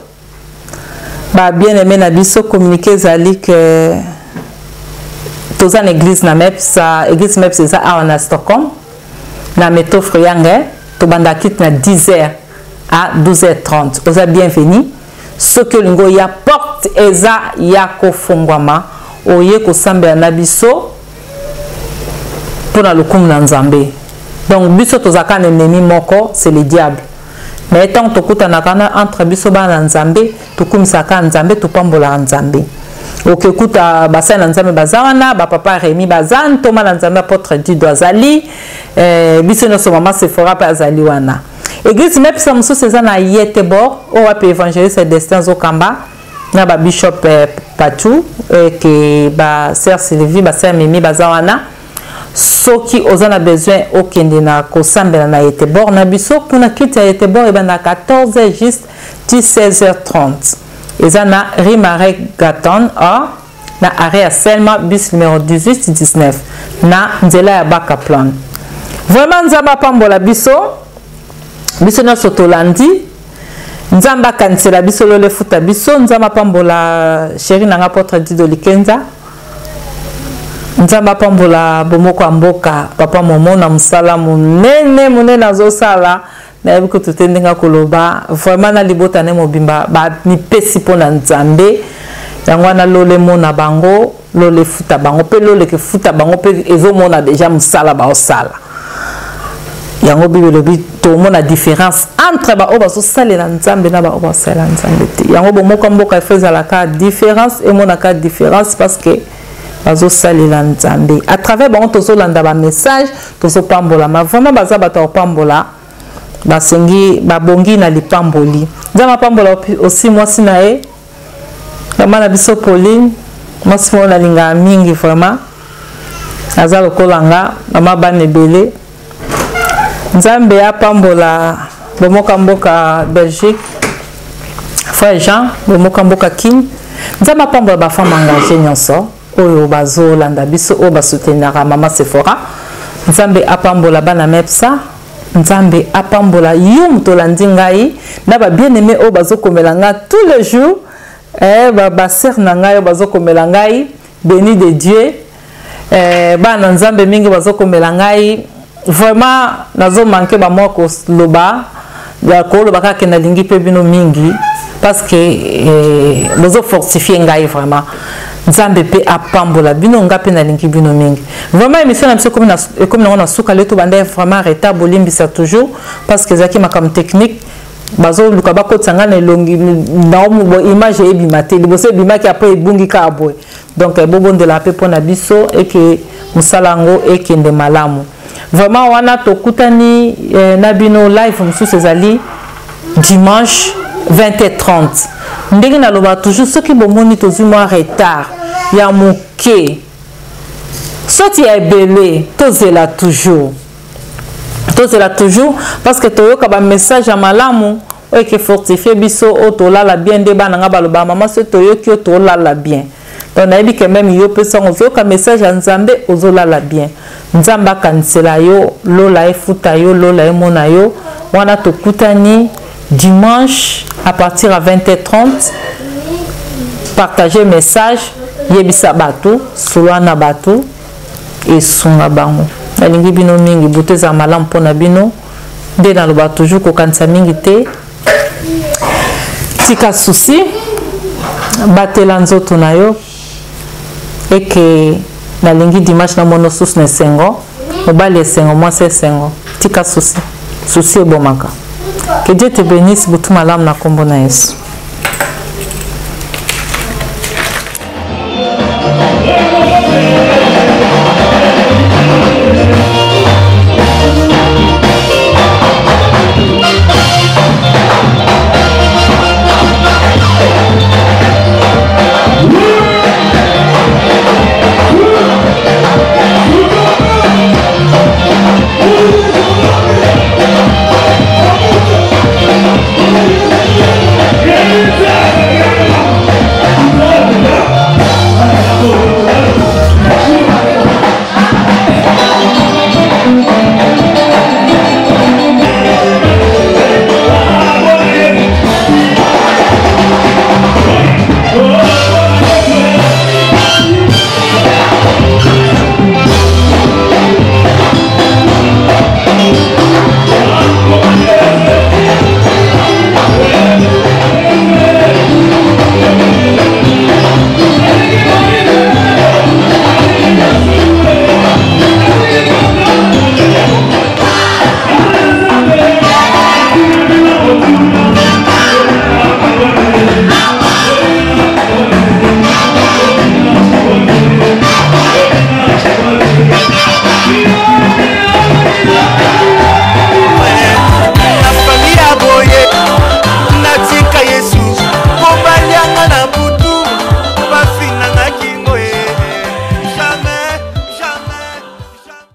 Ba bien aimé na biso, communiqué ezali ke toza na église na MEPS. Église MEPS eza awa na Stockholm, na métro Friange. Tobanda kiti na 10h à 12h30. Oza bienvenu soki olingi oya, porte eza ya kofungwama, oye kosambela na biso mpona lokumu na Nzambe. Donc biso tozalaka na ennemi moko, c'est le diable, mais ntango tokutanaka na entre biso bana na Nzambe, tokumisaka Nzambe, topambolaka Nzambe. Okekuta basali na Nzambe baza wana, bapapa Remi baza, ntoma na Nzambe apôtre Dido azali, biso nyonso, mama Sephora mpe azali wana. Église mepesa mosusu eza na Göteborg, oyo wapi évangéliste Destin azokamba na babishop Patu, ke basœur Sylvie, basœur Mimi baza wana. Soki oza na besoin okende na kosambela na Göteborg na biso kuna, kiti ya Göteborg ebanda 14h juste ti 16h30. Eza na Rimaregatan a na arrêt ya Selma, bus numéro 18 19 na nzela ya Bakaplan. Vraiment, Nzambe apambola biso, biso nyonso tolandi. Nzambe akanisela biso, lolo efuta biso. Nzambe apambola chéri na nga apôtre Dido Likenza. Nzambe apambola bomoko ya mboka, papa Momo, na mosala monene monene azosala. Nayebi kutu te ndenge akoloba. Vraiment, na libota ne mobimba bamipesi mpo na Nzambe. Yango wana lolo emona bango, lolo efuta bango, mpe lolo ekefuta bango, mpe ezomona déjà mosala baosala. Yango Bible elobi tomona différence entre baoyo bazosalela Nzambe na baoyo basalela Nzambe te. Yango bomoko mboka efo ezalaka différence, emonaka différence parce que bazosalela Nzambe. À travers bango tozolanda ba message, tozopambolama. Vraiment baza bato ya kopambola, basengi babongi na lipamboli. Nzambe apambola aussi mwasi na ye, mama na biso Pauline, mwasi moko nalingaka mingi vraiment, aza lokola nga, mama bana ebele. Nzambe apambola bomoka mboka Belgique, frère Jean, bomoka mboka Kin. Nzambe apambola ba femme engagée nyonso oyo bazolanda biso, oyo basoutenaka mama Sephora. Nzambe apambola bana MEPSA. Nzambe apambola yo moto olandi ngai na ba bien-aimé oyo bazokomela ngai tous les jours, ba sœur na ngai oyo bazokomela ngai, béni de Dieu. Bana Nzambe mingi bazokomela ngai, vraiment nazo manquer ba mwa koloba, ya koloba kaka nalingi mpe bino mingi parce que bozo fortifier ngai vraiment. Nzambe mpe apambola bino, nga mpe nalingi bino mingi vraiment. Émission na biso ekomi nango na suka. Lelo tobanda vraiment retard, bolimbisa toujours parce que ezalaki makambo technique, bazoluka bakotisa ngai na elongi na image ebima te, liboso ebimaki, après ebungi kaka boye. Donc bobondela mpe mpona biso eke mosala yango ekende malamu vraiment. Wana tokutani na bino live mosusu ezali dimanche 20h30. Ndenge naloba toujours, soki bomoni tozwi mwa retard ya moke, soti ya ebele, tozela toujours, tozela toujours parce que toyoka bamessage ya malamu oyo eke fortifie biso, oyo tolala bien. Nde bana nga baloba: "Mama, soki toyoki oyo, tolala bien." Donc nayebi ke même yo mpe sango ozoyoka message ya Nzambe, ozolala bien. Nzambe akanisela yo, lola efuta yo, lola emona yo. Wana tokutani dimanche à partir à 20h30. Partager message, yebisa bato, soloa na bato, esunga bango. Nalingi bino mingi, butu ezala malamu mpona bino. Nde naloba toujours, kokanisa mingi te, tika souci, batela nzoto na yo. Eke nalingi dimanche namona susu na esengo, mobali esengo, mwasi esengo. Tika souci, souci ebomaka. Que Dieu te bénisse, butu malamu na nkombo na Yesu.